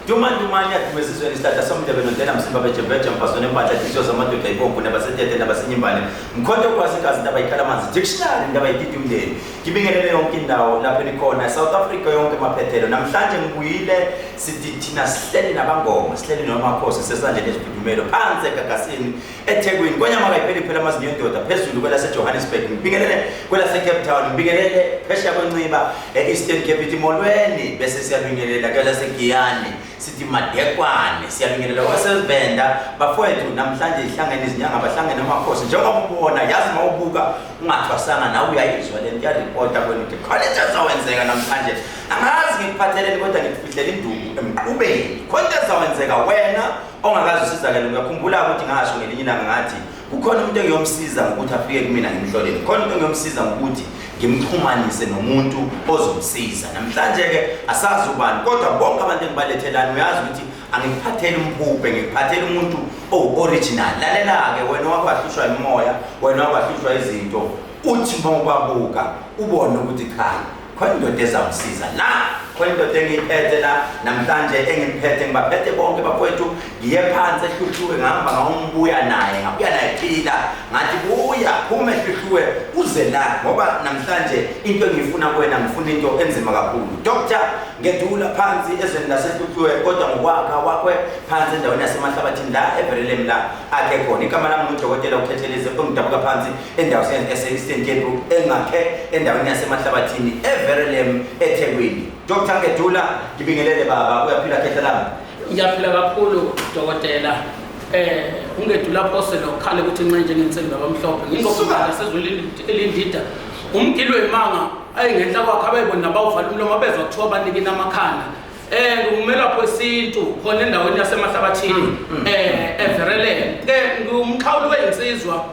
Dumandumane yadume ezizweni isihlahla somdebe nontela msimba bejembeje mfazweni empahla inhliziyo zamadoda ibomvu nabasetete nabasenyimbane mkhonto okwazi igazi indaba ikhala amanzi dictionary indaba idida umndeni ngibingelele yonke indawo lapho nikhona South Africa yonke maphethelo namhlanje ngibuyile sithi thina sihleli nabangoma sihleli nomakhosi sesandleni esifudumelo phansi egagasini eThekwini kwanyama kayipheli phela amazinyo endoda phezulu kwelaseJohannesburg ngibingelele kwelase-Cape Town ngibingelele phesheya kwenciba e-Eastern Cape ithi molweni bese siyabingelela kwelasegiyani sithi madekwane siyabingelela kwasevenda bafowethu namhlanje ihlangene izinyanga bahlangene amakhosi njengoba ubona yazi uma ubuka ungathwasanga nawe uyayizwa le nto iyaripota kwena ukuthi khona into ezawenzeka namhlanje angazi ngikuphatheleni kodwa ngikufihlela induku emqubeni khona into ezawenzeka wena ongakaze usizakele ngiyakhumbula ukuthi ngasho ngelinye ilanga ngathi kukhona umuntu engiyomsiza ngokuthi afike kumina ngimhlolele khona umuntu engiyomsiza ngokuthi ngimxhumanise nomuntu ozomsiza namhlanje-ke asazi ubani kodwa bonke abantu engibalethelani uyazi ukuthi angikuphatheli umphuphe ngikuphathela umuntu owu-original lalela-ke wena wakwahlushwa imimoya wena wakwahlushwa izinto uthi uma ubabuka ubone ukuthi cha khona indoda ezamsiza la khona indoda engiyiphethe la namhlanje engimphethe ngibaphethe bonke bafowethu ngiye phansi ehluhluwe ngihamba ngawumbuya naye ngabuya naye phila ngathi buya phuma ehluhluwe uze la ngoba namhlanje into engiyifuna kuwena ngifuna into enzima kakhulu doctor ngedula phansi ezweni lasehluhluwe kodwa ngokwakha wakwe phansi endaweni yasemahlabathini la everelem la akhe khona igama lami ngudokotela ukhetheleze ongidabuka phansi endaweni yase-Eastern Cape engakhe endaweni yasemahlabathini eVerelem eThekwini. Dr Ngedula ngibingelele baba uyaphila khehla lami. Ngiyaphila kakhulu dokotela. Ungedula phose lokhala ukuthi incenje ngensimbi abamhlophe. Ngingofunda sezweni elindida. Umgilwe imanga ayingenhla kwakhe abayibona nabawuvala umlomo abezwa kuthiwa banikina amakhanda. Ngumelaphi wesintu khona endaweni yasemahlabathini eVerelem. Ke ngumxhawuli weinsizwa.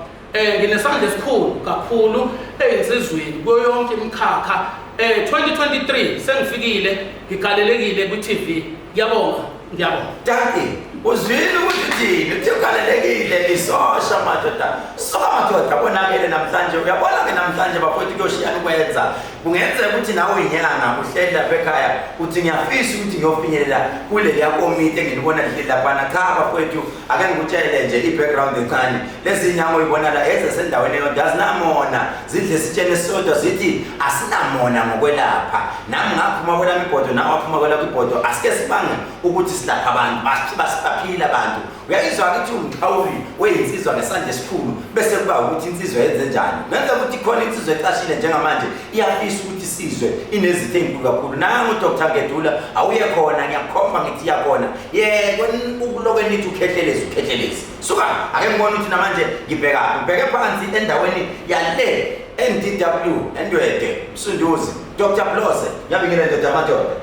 Nginesandla esikhulu kakhulu eyinsizweni kuyo yonke imikhakha. 2023 sengifikile ngigalelekile kwi-TV. Ngiyabonga, ngiyabonga. Dankie. Uzwile ukuthi thini? Uthi ugalelekile isosha madoda. Soka madoda bonakele namhlanje. Uyabona ke namhlanje bafowethu kuyoshiyana ukwenza. Kungenzeka ukuthi nawe uyinyanga uhleli lapha ekhaya uthi ngiyafisa ukuthi ngiyofinyelela kuleliya komiti engilibona lihleli laphana. Cha bafowethu ake ngikutshele nje i-background encane. Lezi nyanga oyibona la ezasendaweni eyodwa azinamona zidle esitsheni esisodwa zithi asinamona ngokwelapha. Nami ngaphuma kwelami ibhodo nawe waphuma kwelakho ibhodo asike sibange ukuthi silapha abantu baphile abantu. Uyayizwa ukuthi umxhawuli weyinsizwa ngesandla esikhulu bese kuba ukuthi insizwa yenze njani. Kungenzeka ukuthi khona insizwa ecashile njengamanje iyafisa ukuthi isizwe inezitho ezinkulu kakhulu. Nangu Dr Ngedula awuye khona ngiyakhomba ngithi iyakhona. Yebo ukuloko nithi ukhehlelezi ukhehlelezi. Suka ake ngibone ukuthi namanje ngibheka ngibheke phansi endaweni yale NDW Endwede Msunduzi Dr Blose ngiyabingelela ndoda amadoda.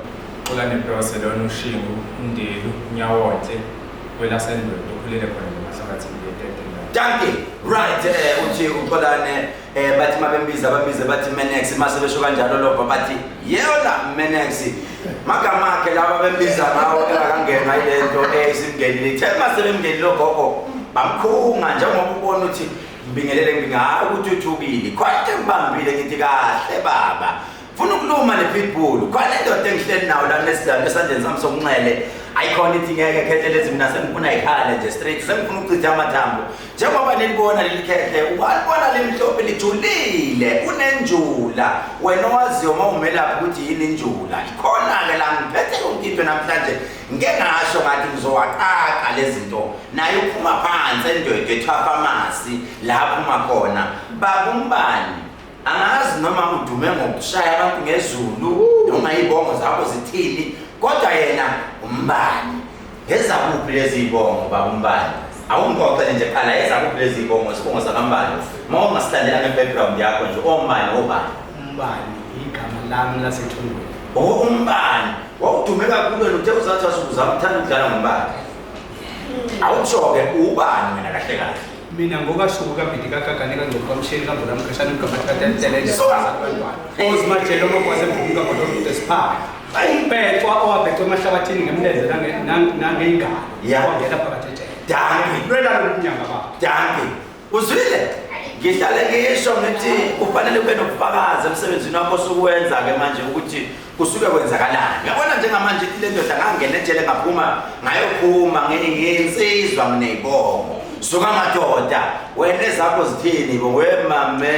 Xolani Blose lona ushingu uNdelu Nyawonhle kwelasendwedwe ukhulele khona nemahlabathini yetete. Dankie. Right uthi uXolane bathi mabembiza bambize bathi Menex mase besho kanjalo lobha bathi yena Menex magama akhe laba bembiza ngawo engakangenwa ilento esimngenile ithe mase bemngenile logogo bamkhunga njengoba ubona ukuthi ngibingelele ngibinga hayi ukuthi uthukile khona into engibambile ngithi kahle baba funa ukuluma ne-pitbull khona indoda engihleli nawo la nesidalo esandleni sami sokunxele ayikhona ithi ngeke khehle lezi mina sengifuna ikhale nje straight sengifuna ukuchitha amathambo njengoba nilibona leli khehle walibona limhlophe lijulile unenjula wena owaziyo uma umelaphi ukuthi yini injula ikhona-ke la ngiphethe yonke into namhlanje ngike ngasho ngathi ngizowaqaqa lezi zinto naye uphuma phansi endwedwe ethwafamasi la aphuma khona bakumbani angazi noma udume ngokushaya abantu ngezulu noma iy'bongo zakho zithini kodwa yena umbani ngezakuphi lezi y'bongo baba umbani awungixoxele nje qala ezakuphi lezi y'bongo isibongo sakambani uma ungasilandela nge-background yakho nje ombani obani Umbani igama lami lasethungweni. O umbani wawudume kakhulu wena uthe uzathi wasukuzama uthanda ukudlala ngombani awutsho-ke ubani wena kahle kahle Mina ngokashuku kabili kakagane kangcobo kamshini kambona mkhashana mgamathathelele Suka! Ozimajelo omagwaze emvumu kabhodolo esipha. Umbecwa owabhecwa emahlabathini ngemlenze nangeyingalo. Ya. Wangena phakathi ejele. Dankie. Lwela lo mnyanga baba. Dankie. Uzwile? Ngihlale ngisho ngithi kufanele kube nobufakazi emsebenzini wakho osukuwenza-ke manje ukuthi kusuke kwenzakalani. Uyabona njengamanje le ndoda ngangena ejele ngaphuma ngayophuma ngiyinsizwa ngineyibongo. Suka madoda, wena ezakho zithini bo wemame.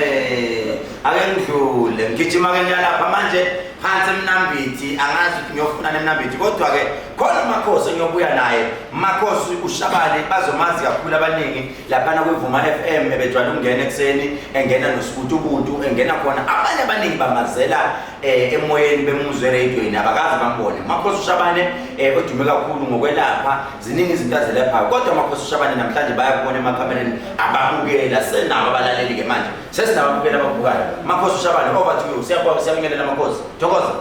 Ake ngidlule ngigijima ke ngiyalapha manje phansi emnambithi angazi ukuthi ngiyofuna emnambithi kodwa ke khona umakhosi engiyobuya naye makhosi ushabane bazomazi kakhulu abaningi laphana kwivuma FM ebejwayele ukungena ekuseni engena nosibutubutu engena khona abanye abaningi bamazela eh, emoyeni bemuzwe eradiweni abakaze bambone makhosi ushabane eh, odume kakhulu ngokwelapha ziningi izinto azelaphayo kodwa makhosi ushabane namhlanje bayakubona emakhamereni ababukela senabo abalaleli-ke manje sesinababukela ababukayo makhosi ushabane over to you siyabingelela makhosi thokoza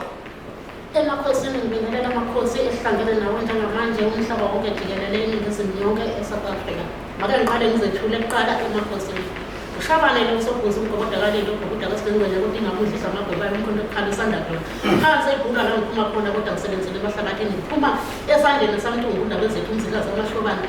Emakhosini ngibingelela amakhosi esihlangene nawo njengamanje umhlaba wonke jikelele iningizimu yonke e-South Africa. Make ngiqale ngizethule kuqala emakhosini. Ushabane lo usobhuza umgogoda kalilo ubhukuda kaSibengwenya kodwa ingamudlisa amagweba umkhonto okuqhala usanda dona. Phansi ebhula la ngiphuma khona kodwa ngisebenzele emahlabathini ngiphuma esandleni samntungu undaba ezethu umzikazi amahlobane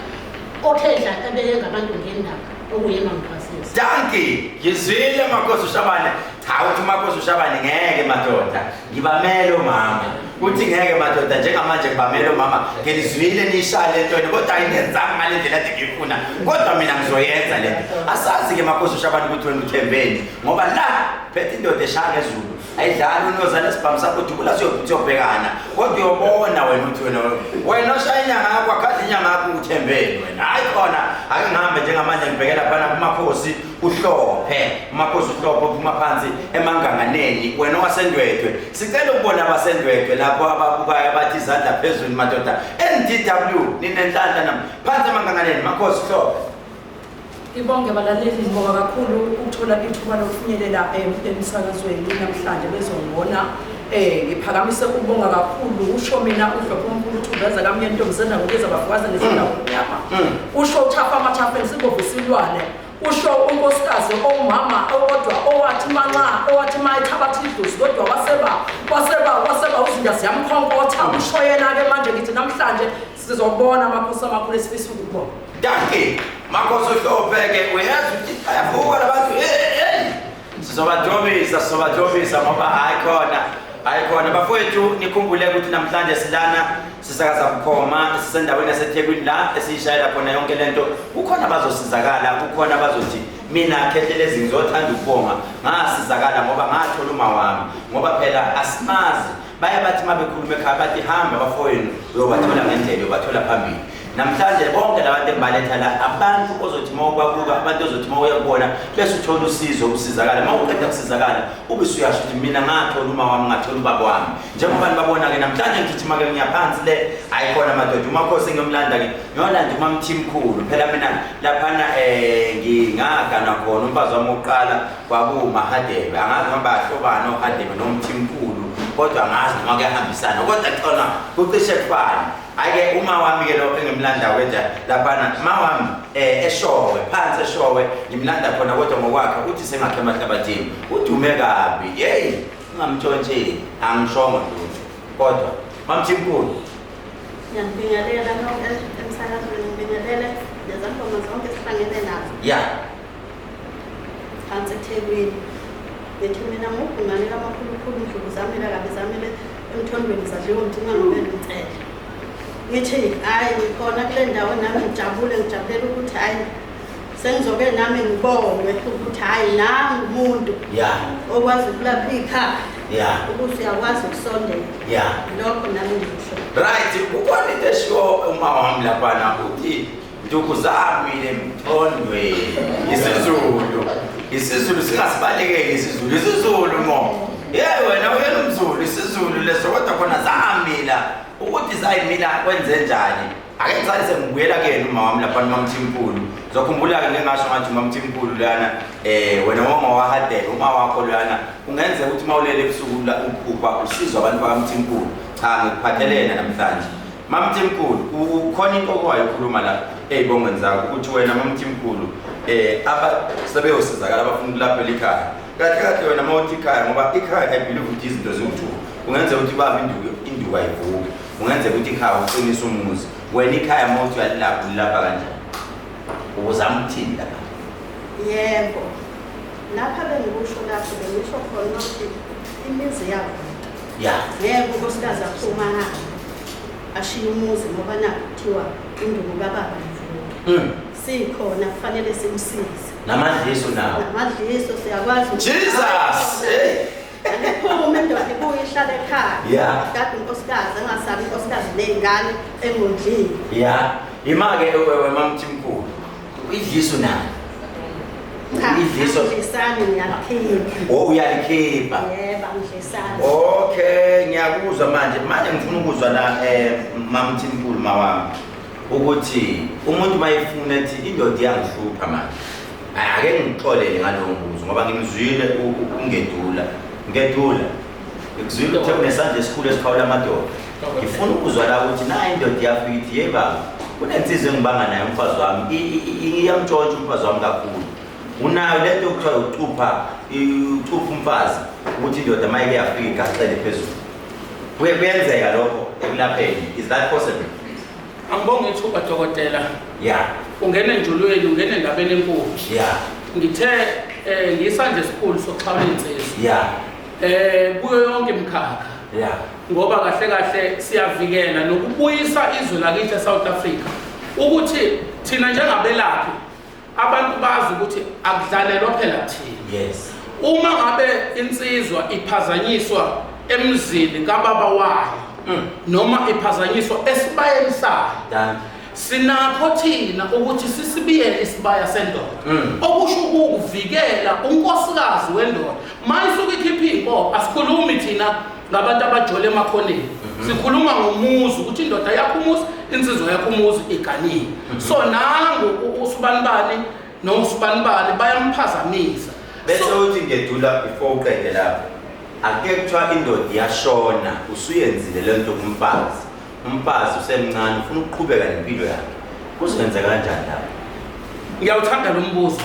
othe dla ebeye ngabantu ngendaba okuyema ngiphasisa. Dankie. Ngizwile makhosi ushabane. Cha uthi umakhosi ushabane ngeke madoda. Ngibamele omama. Uthi ngeke madoda njengamanje ngibamele omama. Ngilizwile niyishaya le nto kodwa ayingenzanga ngale ndlela ade ngiyifuna. Kodwa mina ngizoyenza le nto. Asazi ke makhosi ushabane ukuthi wena uthembeni ngoba la phethe indoda eshaya ngezulu. Ayidlali unozana isibhamu sakho dubula siyobhekana. Kodwa uyobona wena uthi wena wena oshaya inyanga yakho akhathi inyanga yakho uthembeni wena. Hayi khona ake ngihambe njengamanje ngibhekela phana kumakhosi uhlophe umakhosi uhlophe uphuma phansi emanganganeni wena owasendwedwe sicela ukubona abasendwedwe lapho ababukayo abathi izandla phezulu madoda NDW ninenhlanhla nam phansi emanganganeni makhosi uhlophe. Ngibonge balaleli, ngibonga kakhulu ukuthola ithuba lokufinyelela emsakazweni namhlanje bezongibona. Ngiphakamise ukubonga kakhulu usho mina uHlophe omkhulu uthi uveza kamnye ntombi senda ngokeza abafukazi nezindawo omnyama. Usho uthafa amathafeni sibovu silwane. Usho unkosikazi owumama owodwa owathi manxa owathi mayithabatha idlozi kodwa waseba waseba waseba uzinja ziyamkhonkotha. Usho yena-ke manje ngithi namhlanje sizobona amakhosi amakhulu esifisa ukubona. Dankie. Makhosi uhlophe ke uyazi ukuthi bayavuka labantu hey hey. Sizobajobisa sizobajobisa ngoba hayi khona hayi khona bafowethu nikhumbule ukuthi namhlanje silana sisakaza bukhoma sisendaweni yaseThekwini la esiyishayela khona yonke lento kukhona abazosizakala kukhona abazothi mina Khehlelezi ngizothanda ukubonga ngasizakala ngoba ngathola uma wami ngoba phela asimazi baye bathi uma bekhuluma ekhaya bathi hamba bafowenu uyobathola ngendlela uyobathola phambili. Namhlanje bonke labantu engibaletha la abantu ozothi uma ubabuka abantu ozothi uma uyakubona bese uthola usizo usizakala uma uqeda kusizakala ube usuyasho ukuthi mina ngathola uma wami ngathola ubaba wami njengoba nibabona-ke namhlanje ngigijima-ke ngiyaphansi le ayikhona madoda umakhosi ngiyomlanda-ke ngiyolanda umamthimkhulu phela mina laphana ngingaganwa khona umfazi wami wokuqala kwakuwumahadebe angazi noma bayahlobana ohadebe nomthimkhulu kodwa angazi noma kuyahambisana kodwa khona kucishe kufane. Hhayi-ke uma wami-ke lo engimlanda wenja laphana ma wami eshowe phansi eshowe ngimlanda khona kodwa ngokwakhe uthi sengakhe emahlabathini udume kabi yeyi ungamtshontsheli angishongo lutho kodwa mamthimkhulu. Ngiyabingelela nonke emsakazweni, ngibingelele nezangoma zonke esihlangene nazo. Ya. Phansi eThekwini. Ngithi mina ngubhungane kamakhulukhulu ndlubu zamile kabi zamile emthondweni zadliwa umthunga ngobele umcele. Ngithi hayi ngikhona kule ndawo nami ngijabule ngijabulela ukuthi hayi sengizoke nami ngibonwe ukuthi hayi nami umuntu okwazi ukulapha ikhaya. Ukuthi uyakwazi ukusondela. Lokho nami ngisho. Right, kukhona into eshiwo uma wami laphana uthi nduku zamile emthondweni. IsiZulu. IsiZulu singasibalekeli isiZulu. isiZulu mo. Yey wena uyena umZulu isiZulu leso kodwa khona zamila ukuthi zayimila kwenze njani. Ake ngisale sengibuyela kuyena uma wami lapha uMamthimkhulu. Uzokhumbula-ke ngike ngasho ngathi uMamthimkhulu lana wena wongowahadela uma wakho lana kungenzeka ukuthi uma ulele ebusuku la uphupha usizwa abantu bakaMthimkhulu. Cha ngikuphathelena namhlanje. Mamthimkhulu ukhona into owayikhuluma la ey'bongweni zakho ukuthi wena Mamthimkhulu aba sebeyosizakala abafuna ukulaphela ikhaya. Kahle kahle wena uma uthi ikhaya ngoba ikhaya I believe ukuthi izinto ziwu-two. Kungenzeka ukuthi baba induku ayivuki. Kungenzeka ukuthi ikhaya uqinise umuzi. Wena ikhaya uma uthi uyalilapha ulilapha kanjani? Ubuzama ukuthini lapha? Yebo. Lapha bengikusho lapho bengisho khona ukuthi imizi yabo ngeke unkosikazi aphuma ahambe ashiye umuzi ngoba nakhu kuthiwa induku kababa ivuke. Sikhona kufanele simsize. Namadliso nawo. Namadliso siyakwazi. Jesus! Hey. Aliphume indoda ibuye ihlale ekhaya. Kade unkosikazi engasabi unkosikazi ney'ngane engondliwe. Yeah. Ima-ke wewe mamthimkhulu. Idliso nalo. Cha, Idliso. angidlisani ngiyalikhipha. Oh uyalikhipha. Yebo, angidlisani. Okay, ngiyakuzwa manje. Manje ngifuna ukuzwa la mamthimkhulu mawami ukuthi umuntu mayefuna ethi indoda iyangihlupha manje. Ake ngixolele ngalowo mbuzo ngoba ngimzwile ungedula. Ngedula. Ngikuzwile uthe unesandla esikhulu esikhawula amadoda. Ngifuna ukuzwa la ukuthi nayi indoda iyafika ithi yey baba, kunensizwa engibanga nayo umfazi wami. Iyamtshontsha umfazi wami kakhulu. Unayo lento okuthiwa ucupha, ucupha umfazi ukuthi indoda mayike yafika igaxele phezulu. Kuyenzeka lokho ekulapheni. Is that possible? Angibonge ithuba dokotela. Ungena enjulweni, ungena endabeni enkulu. Ngithe ngisandla esikhulu sokuxhawula insizwa. Kuyo yonke imikhakha. Ngoba kahle kahle siyavikela nokubuyisa izwe lakithi eSouth Africa. Ukuthi thina njengabelaphi abantu bazi ukuthi akudlalelwa phela thina. Uma ngabe insizwa iphazanyiswa emzini kababa wayo noma iphazanyiswa esibayeni sayo, sinakho thina ukuthi sisibiyele isibaya sendoda. Okusho ukuvikela unkosikazi wendoda. Mayisuka ikhipha inkomo, asikhulumi thina ngabantu abajole emakhoneni. Sikhuluma ngomuzi ukuthi indoda yakho umuzi, insizwa yakho umuzi iganile. So nangu usibanibani noSibanibani bayamphazamisa. Bese uthi ngedula before uqede lapho. Ake kuthiwa indoda iyashona, usuyenzile le nto kumfazi. Umfazi usemncane ufuna ukuqhubeka nempilo yakhe. Kuzokwenzeka kanjani lapho? Ngiyawuthanda lo mbuzo.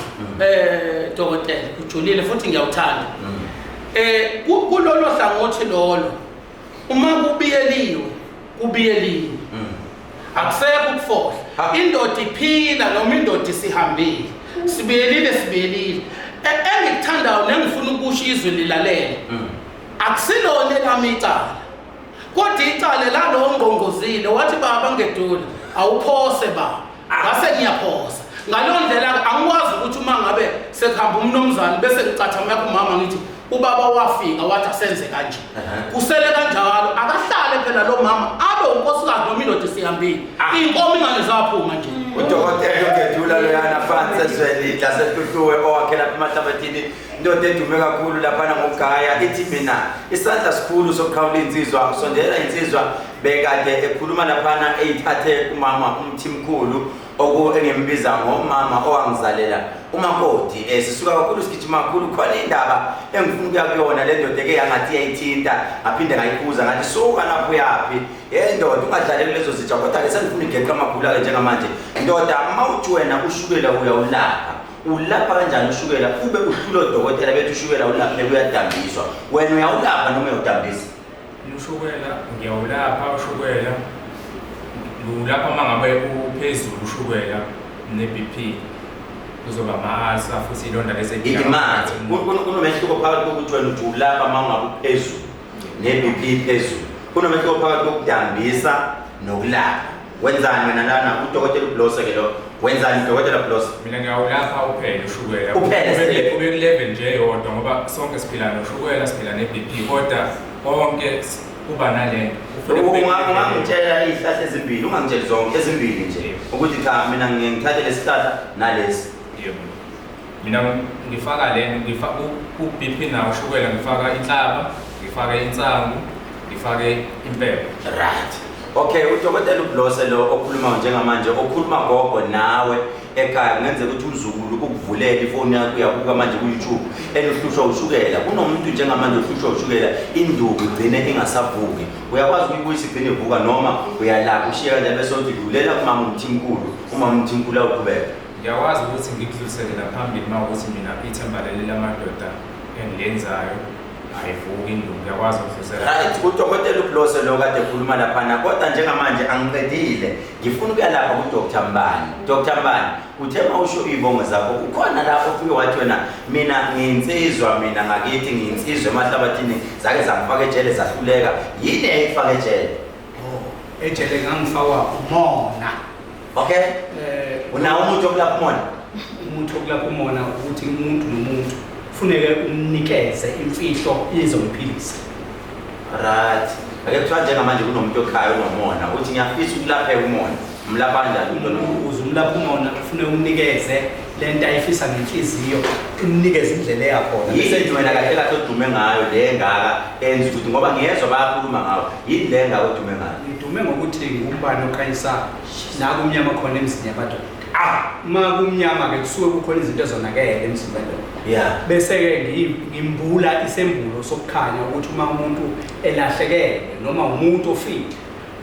Dokotela, ujulile futhi ngiyawuthanda. Kulolo hlangothi lolo uma kubiyeliwe, kubiyeliwe. Akusekho ukufohla. Indoda iphila noma indoda isihambile. Sibiyelile, sibiyelile. Engikuthandayo nengifuna ukusho izwe lilalele. Akusilona elami icala. Kodwa icala lalo ngqongqozile wathi baba ngedula, awuphose baba. Ngase ngiyaphosa. Ngaleyo ndlela angikwazi ukuthi uma ngabe sekuhamba umnumzane bese ngicathameka umama ngithi ubaba wafika wathi asenze kanje. Kusele kanjalo, akahlale phela lo mama abe unkosikazi noma indoda isihambile. Inkomo ingane zaphuma nje. Udokotela ugedula loyana phansi ezweni laseHluhluwe owakhe lapha emahlabathini, indoda edume kakhulu laphana ngokugaya. Ithi mina isandla sikhulu sokuqhawula insizwa, kusondela insizwa bekade ekhuluma laphana eyithathe kumama uMthimkhulu oku engimbiza ngomama owangizalela umakoti. Sisuka kakhulu sigijima kakhulu, khona indaba engifuna ukuya kuyona le ndoda eke yangathi iyayithinta ngaphinde ngayikhuza ngathi suka lapho uyaphi. Ndoda ungadlaleli lezo zitsha, kodwa ke sengifuna igeqa amagula ke njengamanje. Ndoda mawuthi wena ushukela uyawulapha, ulapha kanjani ushukela ube uhlula odokotela bethi ushukela ulaphe kuyadambiswa, wena uyawulapha noma uyawudambisa? Ushukela ngiyawulapha, ushukela ngiwulapha uma ngabe uphezulu ushukela ne-BP kuzoba ama-ulcer futhi ilonda lezi Imali. Kunomehluko phakathi kokuthi wena uthi ulapha uma ungabe uphezulu ne-BP iphezulu. Kunomehluko phakathi kokudambisa nokulapha. Wenzani wena lana? Udokotela uBlose ke lo. Wenzani udokotela Blose? Mina ngiyawulapha uphele ushukela. Uphele sele. Ube ku-level nje eyodwa ngoba sonke siphila noshukela, siphila ne-BP, kodwa konke kuba nalento. Ufune kube ku-level. Ungangitshela iy'hlahla ezimbili, ungangitsheli zonke, ezimbili nje. Ukuthi cha mina ngiye ngithathe lesi sihlahla nalesi. Yebo. Mina ngifaka le, ku-BP nawo ushukela ngifaka inhlaba, ngifake insangu, ngifake impepho. Right. Okay, udokotela uBlose lo okhuluma njengamanje, okhuluma gogo nawe ekhaya, kungenzeka ukuthi umzukulu ukuvulele ifoni yakho uyabuka manje ku-YouTube and uhlushwa ushukela. Kunomuntu njengamanje ohlushwa ushukela, induku igcine ingasavuki. Uyakwazi ukuyibuyisa igcine ivuka noma uyalapha ushiye kanjalo bese uthi dlulela kumama uMthimkhulu, umama uMthimkhulu awuqhubeka. Ngiyakwazi ukuthi ngikudlulisele naphambili uma ukuthi mina ithemba leli lamadoda engilenzayo Ayivuki induku, ngiyakwazi ukudlulisela. Right, udokotela uBlose lo kade ekhuluma laphana, kodwa njengamanje angiqedile. Ngifuna ukuya lapha kuDr Mbani. Dr Mbani, uthe uma usho iy'bongo zakho, ukhona la ofike wathi wena mina ngiyinsizwa, mina ngakithi ngiyinsizwa emahlabathini, zake zangifaka ejele zahluleka. Yini eyayikufaka ejele? Oh, ejele ngangifakwa umona. Okay? Unawo umuthi wokulapha umona? Umuthi wokulapha umona ukuthi umuntu nomuntu kufuneke umnikeze imfihlo izomphilisa. Right. Ake kuthiwa njengamanje kunomuntu okhaya onomona, uthi ngiyafisa ukulapheka umona. Umlapha kanjani umuntu onomona? Ukuze umlapha umona kufuneka umnikeze lento ayifisa ngenhliziyo, umnikeze indlela eyakhona. Yini wena kahle kahle odume ngayo le ngaka enza ukuthi, ngoba ngiyezwa bayakhuluma ngawo, yini le ngaka odume ngayo? Ngidume ngokuthi ngumbani okhanyisa la kumnyama khona emzini yabadoda. Uma kumnyama-ke kusuke kukhona izinto ezonakele emzini wendoda. Bese-ke ngimbula isembulo sokukhanya ukuthi uma umuntu elahlekele noma umuntu ofile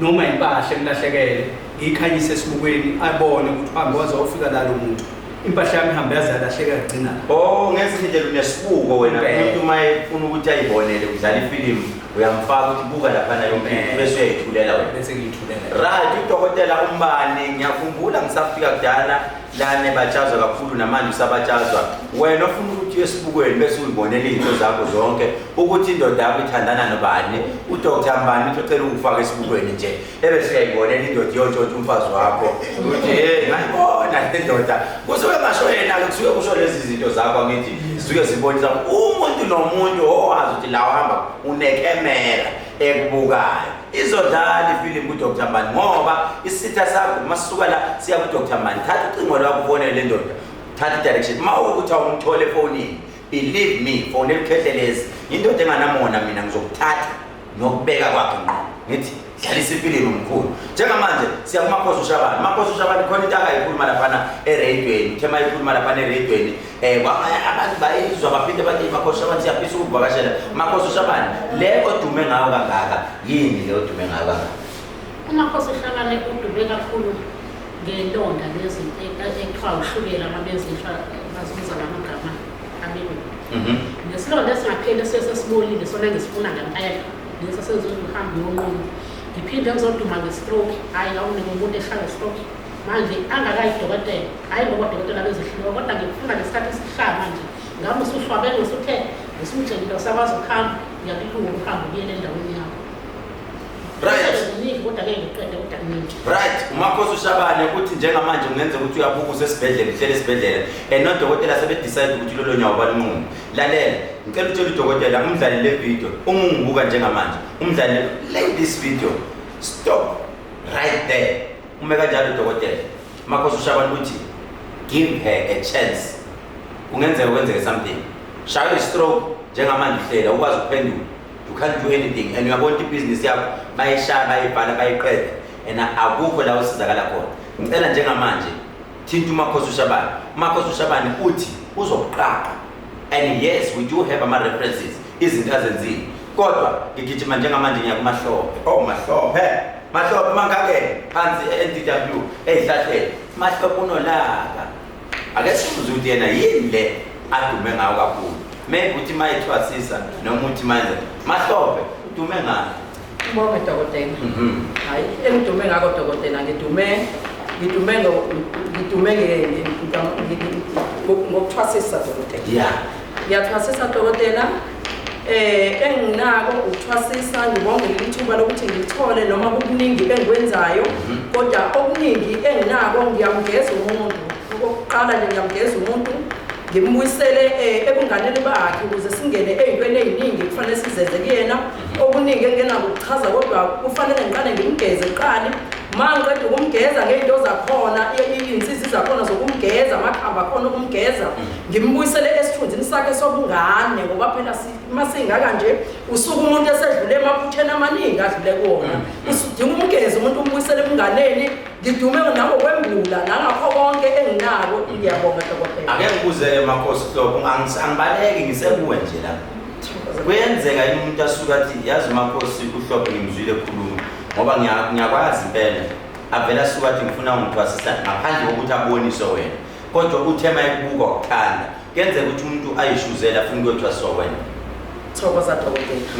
noma impahla emlahlekele, ngiyikhanyise esibukweni abone ukuthi uhambe waze wafika la lo muntu. Impahla yami ihambe yaze yalahleka yagcina. Oh, ngezinye indlela unesibuko wena. Impela. Umuntu uma efuna ukuthi ayibonele udlala ifilimu, uyamfaka ukuthi buka laphana yonke into, bese uyayithulela wena. Bese ngiyithulela. Right, udokotela uMbani, ngiyakhumbula ngisafika kudala lana ebatshazwa kakhulu, namanje usabatshazwa. Wena ofuna ukuthi uye esibukweni bese uyibonela izinto zakho zonke, ukuthi indoda yakho ithandana nobani, uDr Mbani uthi ucela ukufaka esibukweni nje, ebese uyayibonela indoda iyontshontsha umfazi wakho. Uthi hey, ngayibona le ndoda. Kusuke ngasho yena-ke, kusuke kusho lezi zinto zakho, angithi zisuke zibonisa umuntu nomuntu owazi ukuthi la uhamba unekhemera ekubukayo. Izodlala ifilimu kuDr Mbani, ngoba isitha sakho masisuka la siya kuDr Mbani. Thatha ucingo lwakho ufonele le ndoda, thatha i-direction. Uma ukuthi awumthole efonini, believe me, fonela uKhehlelezi. Indoda enganamona, mina ngizokuthatha nokubeka kwakhe ngqo, ngithi dlalisa ifilimu mkhulu. Njengamanje siya kuMakhosi uShabane. Makhosi uShabane khona into akayikhuluma laphana ereyidweni, uthe uma eyikhuluma laphana ereyidweni, abantu bayizwa baphinde bathi Makhosi uShabane siyafisa ukuvakashela. Makhosi uShabane, le odume ngayo kangaka, yini le odume ngayo kangaka? UMakhosi uShabane udume kakhulu ngelonda lezi ekuthiwa ushukela, ababezisha bazibiza ngamagama abelungu. Nesilonda esingapheli esesibolile sona ngisifuna ngempela, lesi senziwa uhambe uyonquma. Ngiphinde ngizoduma nge-stroke, hhayi awunike umuntu eshaya i-stroke manje angakayi dokotela, hhayi ngoba odokotela bezihluleka, kodwa ngikufuna ngesikhathi esishaya manje. Ngabe usushwabene usuthe usumtshelile usakwazi ukuhamba, ngiyakulunga ukuhamba ubuyele endaweni yakho. Kuningi kodwa ngeke ngiqede, kodwa kuningi. Right, uMakhosi uShabane uthi njengamanje kungenzeka ukuthi uyabuka usesibhedlela, uhlele esibhedlela, and nodokotela sebedecide ukuthi lolo nyawo balunqume. Lalela, ngicela utshele udokotela umdlali le video, uma ungibuka njengamanje, umdlali play this video, stop right there. Ume kanjalo udokotela. Makhosi uShabane uthi give her a chance. Kungenzeka kwenzeke something. Shaya i-stroke njengamanje uhlela ukwazi ukuphendula. You can't do anything and uyabona ukuthi ibhizinisi yakho bayishaya, bayibhala, bayiqeda, and akukho la usizakala khona. Ngicela njengamanje thinta uMakhosi uShabane. uMakhosi uShabane uthi uzokuqaqa, and yes, we do have ama-references, izinto azenzile, kodwa ngigijima njengamanje ngiya kuMahlophe. Oh, Mahlophe, Mahlophe mangake phansi e-NDW ey'hlahleni. Mahlophe unolaka, ake sibuze ukuthi yena yini le adume ngayo kakhulu. Maybe uthi uma ethwasisa noma uthi manje Mahlophe udume ngayo. Ngibonge dokotela. Hayi, engidume ngakho dokotela, ngidume ngokuthwasisa dokotela. Ngiyathwasisa dokotela. Enginako ukuthwasisa, ngibonge leli thuba lokuthi ngithole noma kukuningi engikwenzayo, kodwa okuningi enginako ngiyamgeza umuntu. Okokuqala nje ngiyamgeza umuntu, ngimbuyisele ebunganeni bakhe ukuze singene ey'ntweni ey'ningi kufanele sizenze kuyena. Okuningi engingenako ukuchaza, kodwa kufanele ngiqale ngimgeze kuqala. Ma ngiqeda ukumgeza ngey'nto zakhona, iy'nsizi zakhona zokumgeza, amakhamba akhona okumgeza, ngimbuyisele esithunzini sakhe sobungane, ngoba phela uma singaka nje usuke umuntu esedlule emaphutheni amaningi adlule kuwona. Usudinga umgeze umuntu umbuyisele ebunganeni. Ngidume nangokwembula nangakho konke enginako. Ngiyabonga dokotela. Ake ngibuze Makhosi Hlobo, angibaleki ngisekuwe nje la. Kuyenzeka yini umuntu asuke athi yazi Makhosi uHlobo ngimzwile ekhuluma, ngoba ngiyakwazi impela, avele asuke athi ngifuna ungithwasisa ngaphandle kokuthi aboniswe wena, kodwa uthe uma ekubuka wakuthanda. Kuyenzeka ukuthi umuntu ayishuzele afune ukuyothwasiswa wena? Thokoza dokotela.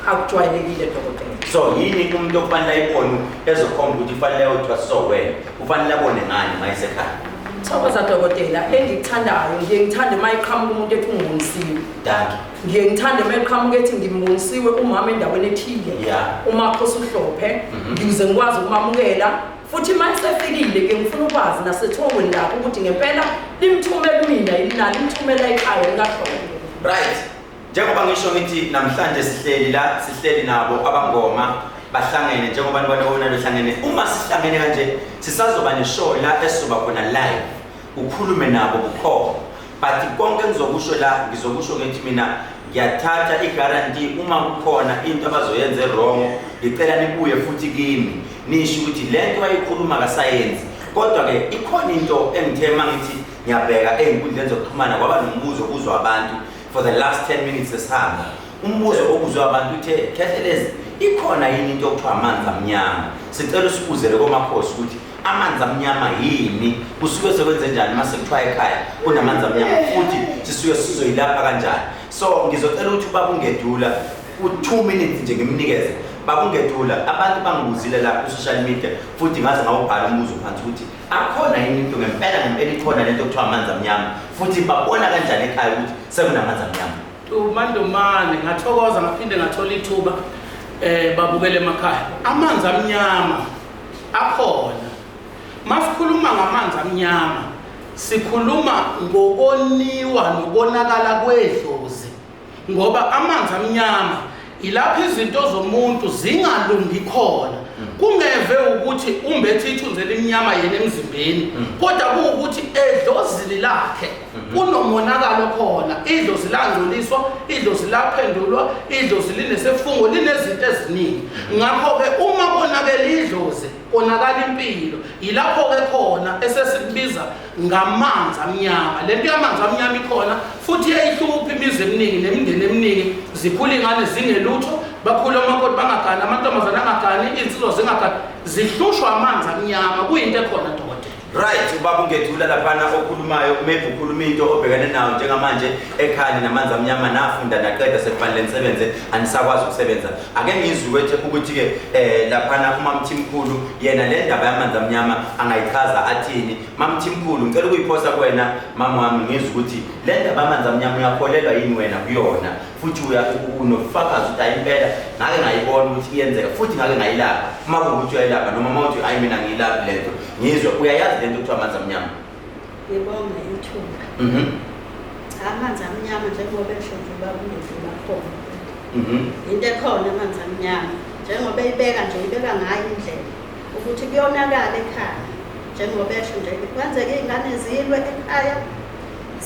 Akujwayelekile dokotela. So yini umuntu okufanele ayibone ezokhomba ukuthi kufanele ayothwasiswa wena? Kufanele abone ngani uma esekhaya? Thokoza dokotela, engikuthandayo ngiye ngithande uma eqhamuka umuntu ethi ungibonisiwe. Dankie. Ngiye ngithande uma eqhamuka ethi ngibonisiwe umama endaweni ethile. Umakhosi uHlophe, ngize ngikwazi ukumamukela. Futhi uma esefikile ke ngifuna ukwazi nasethongweni lakhe ukuthi ngempela limthume kumina yini na, limthumela ekhaya likaHlophe. Right. Njengoba ngisho ngithi namhlanje sihleli la, sihleli nabo abangoma bahlangene njengoba nibona bona behlangene. Uma sihlangene kanje sisazoba neshow la esizoba khona live, ukhulume nabo bukhoma. But konke engizokusho la, ngizokusho ngithi mina ngiyathatha i-guarantee uma kukhona into abazoyenza wrong, ngicela nibuye futhi kimi nisho ukuthi lento ayikhuluma kasayensi. Kodwa ke ikhona into engithe mangithi ngiyabheka ey'nkundleni zokuxhumana kwaba nombuzo obuzwa abantu for the last 10 minutes esihamba. Umbuzo obuzwa abantu uthe, Khehlelezi, ikhona yini into okuthiwa amanzi amnyama? Sicela usibuzele komakhosi ukuthi amanzi amnyama yini, kusuke sekwenze njani mase kuthiwa ekhaya kunamanzi amnyama, futhi sisuke sizoyilapha kanjani? So ngizocela ukuthi ubaba uNgedula u-2 minutes nje ngimnikeze. Baba uNgedula, abantu bangibuzile la ku-social media futhi ngaze ngawubhala umbuzo phansi ukuthi akhona yini into ngempela ngempela ikhona lento okuthiwa amanzi amnyama, futhi babona kanjani ekhaya ukuthi sekunamanzi amnyama? Umandumane, ngathokoza ngaphinde ngathola ithuba babukele emakhaya. Amanzi amnyama akhona. Masikhuluma ngamanzi amnyama sikhuluma ngokoniwa nokonakala kwedlozi, ngoba amanzi amnyama ilapho izinto zomuntu zingalungi khona. Kungeve ukuthi umbethe ithunzi elimnyama yena emzimbeni, kodwa kuwukuthi edlozini lakhe kunomonakalo khona. Idlozi langcoliswa, idlozi laphendulwa, idlozi linesefungo, linezinto eziningi. Ngakho-ke uma konakele idlozi, konakala impilo. Yilapho-ke khona esesikubiza ngamanzi amnyama. Le nto yamanzi amnyama ikhona futhi iyayihlupha imizi eminingi nemindeni eminingi. Zikhula iy'ngane zingelutho, bakhule omakoti bangagani, amantombazane angagani, iy'nsizwa zingagani, zihlushwa amanzi amnyama. Kuyinto ekhona dokotela. Right, ubaba uNgedula laphana okhulumayo, maybe ukhuluma into obhekene nayo njengamanje ekhaya namanzi amnyama, nafunda naqeda sekufanele nisebenze, anisakwazi ukusebenza. Ake ngizwe ukuthi-ke laphana uMamthimkhulu yena le ndaba yamanzi amnyama angayichaza athini. Mamthimkhulu, ngicela ukuyiphosa kuwena mama wami, ngizwe ukuthi le ndaba yamanzi amnyama uyakholelwa yini wena kuyona, futhi unobufakazi ukuthi hayi impela ngake ngayibona ukuthi iyenzeka futhi ngake ngayilapha. Uma kuwukuthi uyayilapha noma uma uthi hayi mina ngiyilaphi lento, ngizwe uyayazi lento kuthiwa amanzi amnyama? Ngibonge ithuba. Amanzi amnyama njengoba esho nje ubaba uNgedula khona. Into ekhona amanzi amnyama njengoba eyibeka nje, ibeka ngayo indlela ukuthi kuyonakala ekhaya. Njengoba esho nje kwenzeka iy'ngane zilwe ekhaya,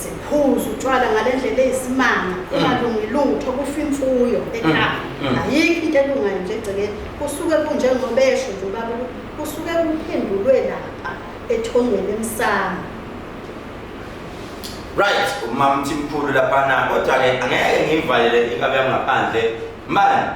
ziphuze utshwala ngale ndlela eyisimanga, kungalungi lutho, kufa imfuyo ekhaya. Ayikho into elungayo nje egcekeni. Kusuke kunjengoba esho nje ubaba ukuthi kusuke kuphendulwe lapha ethongweni emsamo. Right, uMamthimkhulu laphana, kodwa-ke angeke ngiyivalele inkabi yami ngaphandle. Mani,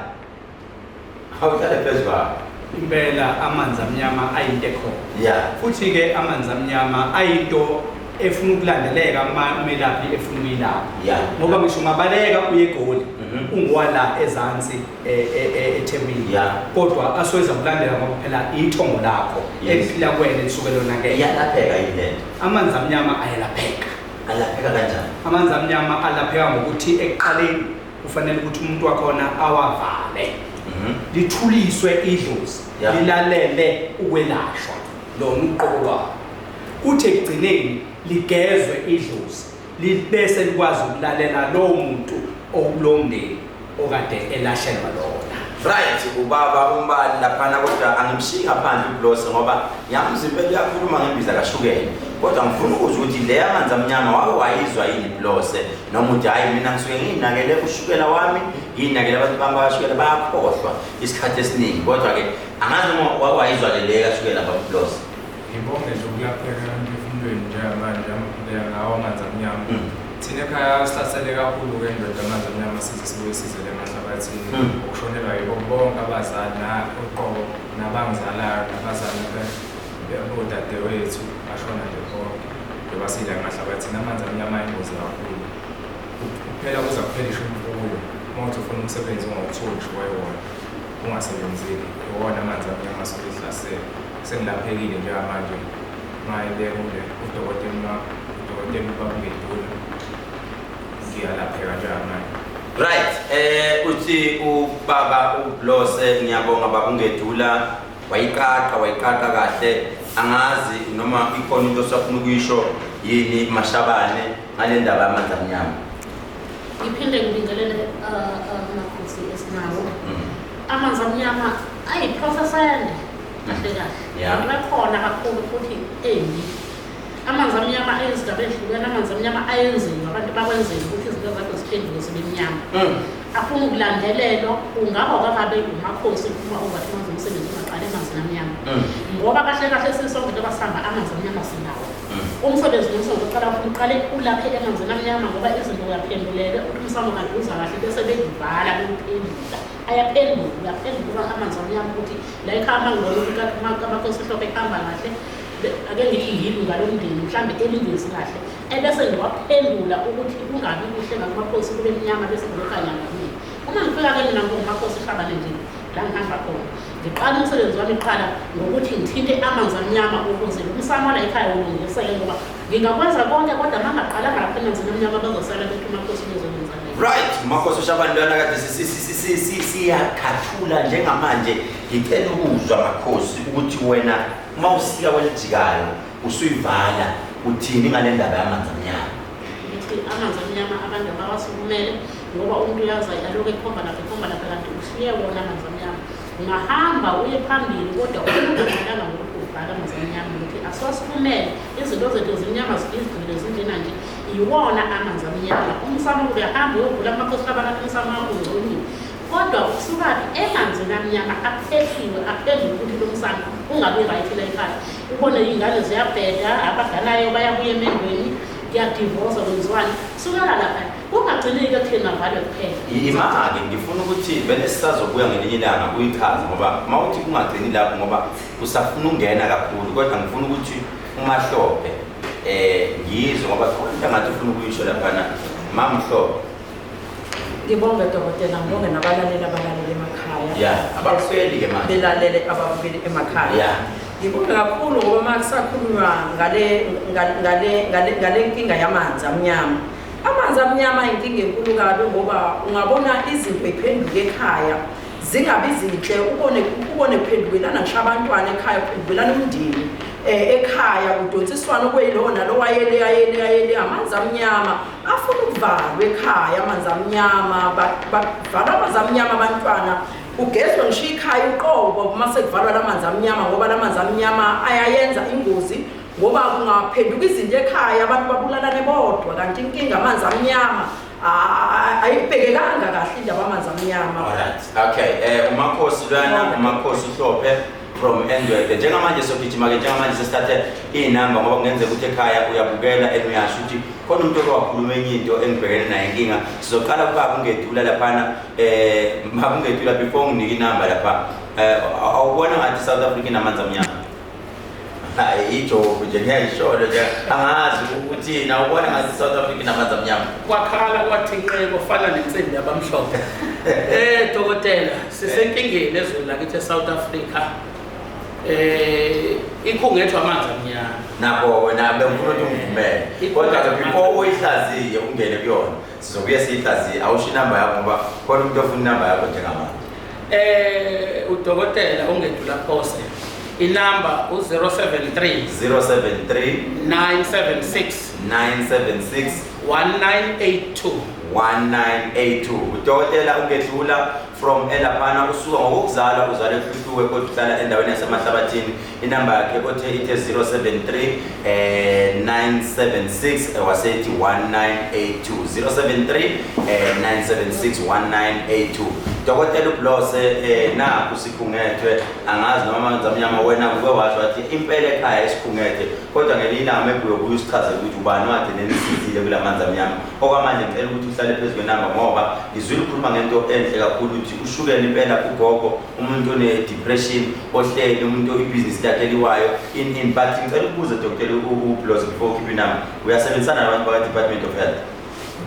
awuhlale phezu kwakho. Impela amanzi amnyama ayinto ekhona. Futhi-ke amanzi amnyama ayinto efuna ukulandeleka uma umelaphi efuna ukuyilapha. Ngoba ngisho ungabaleka uye eGoli, ungowala ezansi eThekwini. Kodwa asoyeza kulandela ngoba phela ithongo lakho eliphila kuwena lisuke lonakele. Iyalapheka yini lento? Amanzi amnyama ayalapheka. Alapheka kanjani? Amanzi amnyama alapheka ngokuthi ekuqaleni kufanele ukuthi umuntu wakhona awavale. Lithuliswe idlozi, lilalele ukwelashwa lona uqobo lwalo. Kuthi ekugcineni ligezwe idlozi, libese likwazi ukulalela lowo muntu okulowo mndeni okade elashelwa lona. Right, ubaba uMbali laphana, kodwa angimshiyi ngaphandle uBlose ngoba ngiyamuzwa impela uyakhuluma ngembiza kashukela. Kodwa ngifuna ukuzwa ukuthi le yamanzi amnyama wake wayizwa yini Blose, noma uthi hayi mina ngisuke ngiyinakele ushukela wami, ngiyinakele abantu bami bakashukela, bayakhohlwa isikhathi esiningi. Kodwa-ke angazi noma wake wayizwa le kashukela baba Blose. Ngibonge nje ukulapheka emphefumulweni njengamanje ngawo amanzi amnyama. Thina ekhaya sihlasele kakhulu-ke indoda amanzi amnyama, size sibuye sizele emahlabathini. Ukushonelwa yibo bonke abazali uqobo nabangizalayo nabazali bodadewethu bashona nje bonke njengoba sidla emahlabathini. Amanzi amnyama ayingozi kakhulu, kuphela kuza kuphelisha imfuyo. Uma uthi ufuna umsebenzi ungawutholi ngisho kwayiwona, ungasebenzile, iwona amanzi amnyama asuke ehlasela. Sengilaphekile njengamanje, mayibeka ule udokotela udokotela ubaba uNgedula, ngiyalapheka njengamanje. Right, uthi ubaba uBlose, ngiyabonga baba uNgedula, wayiqaqa wayiqaqa kahle. Angazi noma ikhona into osafuna ukuyisho yini Mashabane ngale ndaba yamanzi amnyama. Ngiphinde ngibingelele amakhosi esinawo. Amanzi amnyama ayi-process ende kahle kahle. Into ekhona kakhulu futhi embi. Amanzi amnyama ayizigaba ehlukene, amanzi amnyama ayenziwa, abantu bakwenzela ukuthi izinto zakho ziphenduke zibe mnyama. Afuna ukulandelelwa, ungaba kwakabe umakhosi uma ungathi wenza umsebenzi ungaqali emanzini amnyama. Ngoba kahle kahle sisonke njengoba sihamba amanzi amnyama sinawo. Umsebenzi nomsebenzi uqala ufuna uqale ulaphe emanzini amnyama ngoba izinto uyaphendulele, uthi umsamo kanti uza kahle bese bekuvala bewuphendula. Ayaphendula, uyaphendula amanzi amnyama ukuthi la ekhaya uma ngibona ukuthi amakhosi uhlophe ekuhamba kahle, ake ngithi yilunga lomndeni mhlawumbe elingezi kahle, ebese ngiwaphendula ukuthi kungabi kuhle ngakumakhosi kube mnyama bese ngiyokhanya ngakumina. Uma ngifika-ke mina ngingumakhosi uHlabane nje la ngihamba khona, ngiqala umsebenzi wami kuqala ngokuthi ngithinte amanzi amnyama ukuze lo msamo la ekhaya ulungiseke, ngoba ngingakwenza konke kodwa uma ngaqalanga lapha emanzini amnyama bazosala bethi umakhosi uzokwenza nini. Right, makhosi uShabane lwana kade siyakhathula njengamanje. Ngicela ukuzwa makhosi ukuthi wena uma usika kwelijikayo usuyivala uthini ngale ndaba yamanzi amnyama? Ngithi amanzi amnyama abantu abawasukumele ngoba umuntu uyaza alokhu ekhomba lapha ekhomba lapha kanti ushiye wona amanzi amnyama. Ungahamba uye phambili kodwa umuntu ungaqalanga ngokuthi uvala amanzi amnyama ukuthi asiwasukumele izinto zethu zimnyama zigcwele zinjena nje, iwona amanzi amnyama. Umsamo uyahamba uyovula amakhosi abantu umsamo wakho ungcolile, kodwa usukaphi emanzini amnyama aphehliwe aphendule ukuthi lo msamo ungabi right la ekhaya. Ubone iy'ngane ziyabheda, abaganayo bayabuya emendweni, kuyadivosa kwenziwani, sukela lapha kungagciniki ekutheni avalwe kuphela. Ima-ke ngifuna ukuthi vele sisazobuya ngelinye ilanga uyichaze, ngoba uma uthi kungagcini lapho ngoba usafuna ukungena kakhulu, kodwa ngifuna ukuthi uMahlophe ngizwe ngoba khona into angathi ufuna ukuyisho laphana. Mamhlophe. Ngibonge dokotela, ngibonge nabalaleli abalalele emakhaya. Yeah, ababukeli ke manje. Belalele ababukeli emakhaya. Ngibonge kakhulu ngoba uma kusakhulunywa ngale nkinga yamanzi amnyama. Amanzi amnyama inkinga enkulu kabi ngoba ungabona izinto iphenduke ekhaya zingabi zinhle, ubone kuphendukelana ngisho abantwana ekhaya, kuphendukelana umndeni ekhaya, kudonsiswana okuyilona lo wayele ayele ayele. Amanzi amnyama afuna ukuvalwa ekhaya, amanzi amnyama bavala amanzi amnyama abantwana, kugezwe ngisho ikhaya uqobo uma sekuvalwa lamanzi amnyama, ngoba lamanzi amnyama ayayenza ingozi ngoba kungaphenduka izinto ekhaya abantu babulalane bodwa, kanti inkinga amanzi amnyama ayibhekekanga kahle indaba amanzi amnyama. Alright, okay, umakhosi lwana umakhosi uHlophe from Endwedwe. Njengamanje sogijima-ke, njengamanje sesithathe iy'namba ngoba kungenzeka ukuthi ekhaya uyabukela and uyasho ukuthi khona umuntu oke wakhuluma enye into engibhekene naye inkinga. Sizoqala kubaba uNgedula laphana. Baba uNgedula, before nginike inamba lapha, awubona ngathi South Africa inamanzi amnyama? Hayi, ijoke nje ngiyayisholo nje, angazi ukuthini. Awubona ngathi South Africa inamanzi amnyama? Kwakhala kwathi nqe kufana nensimbi yabamhlophe. Dokotela, sisenkingeni ezweni lakithi eSouth Africa. Ikhungethwa amanzi amnyama. Nakho wena bengifuna ukuthi ungivumele, kodwa before uyihlaziye ungene kuyona, sizobuye siyihlaziye. Awusho inamba yakho ngoba khona umuntu ofuna inamba yakho njengamanje. Udokotela uNgedula Phose, inamba u-073 073 976 976 1982. 1982. Udokotela uNgedlula from elaphana, usuka ngokuzalwa uzalwe eHluhluwe kodwa uhlala endaweni yaseMahlabathini. Inamba yakhe othe ithe 073 976 wasethi 1982. 073 976 1982. Dokotela uBlose, nakhu sikhungethwe, angazi noma amanzi amnyama wena kuke washo wathi impela ekhaya esikhungethe, kodwa ngelinye ilanga maybe uyobuya usichazele ukuthi ubani wade nenisizile kula manzi amnyama. Okwamanje ngicela ukuthi uhlale phezu kwenamba ngoba ngizwile ukhuluma ngento enhle kakhulu ukuthi ushukela impela ugogo, umuntu one-depression ohleli, umuntu ibhizinisi lakhe eliwayo in in. But ngicela ukubuza Dr. uBlose before ukhiphe inamba, uyasebenzisana nabantu baka-Department of Health?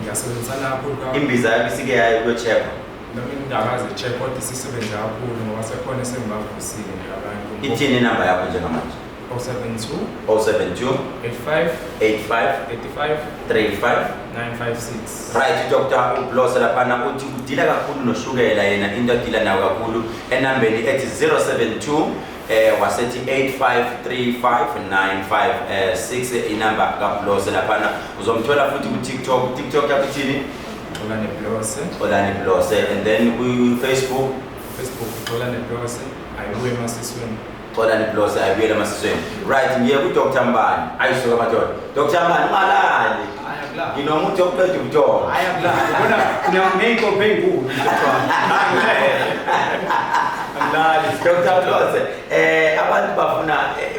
Ngiyasebenzisana kakhulu. Imbiza yakho isike yayo kuyo-check-wa? Noma ingakaze check kodwa isisebenze kakhulu ngoba sekhona esengibavusile nje abantu. Ithini inamba yakho njengamanje? 072 072 85 85 35 35 956. Right, Dr. uBlose laphana uthi udila kakhulu noshukela yena, into adila nayo kakhulu enambeni ethi 072 wasethi 8535956 inamba kaBlose laphana. Uzomthola futhi ku TikTok. TikTok yakho ithini? Xolani Blose. Xolani Blose, and then ku Facebook. Facebook Xolani Blose, ayibuye emasisweni. Xolani Blose, ayibuyele emasisweni. Right, ngiye ku Dr. Mbani. Ayisuka madoda. Dr. Mbani, ungalali. Nginomuthi okuqeda ubuthongo. Hayi akulali. Ubona ney'nkophe ey'nkulu Akulali. Dr. Blose, abantu bafuna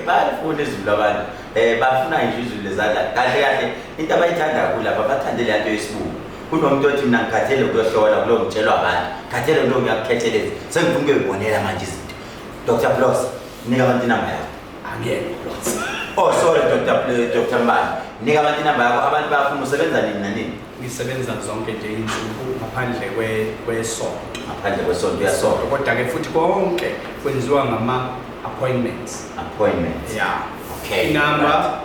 bayalifuna izulu abantu. Bafuna nje izulu lezandla. Kahle kahle into abayithanda kakhulu lapha bathande le nto yesibuko. Kunomuntu othi mina ngikhathele ukuyohlola kulo ngitshelwa abantu. Ngikhathele kulo ngiyakukhetheleza. Sengifuna ukuyibonela manje izinto. Dr. Blose, nika abantu inamba yakho. Angiyena uBlose. Oh sorry Dr. Mbani. Nika abantu inamba yakho, abantu bayafuna usebenza nini nanini? Ngisebenza zonke nje insuku ngaphandle kwesonto. Ngaphandle kwesonto uyasonta. Kodwa ke futhi konke kwenziwa ngama appointments. Appointments. Yeah. Okay. Inamba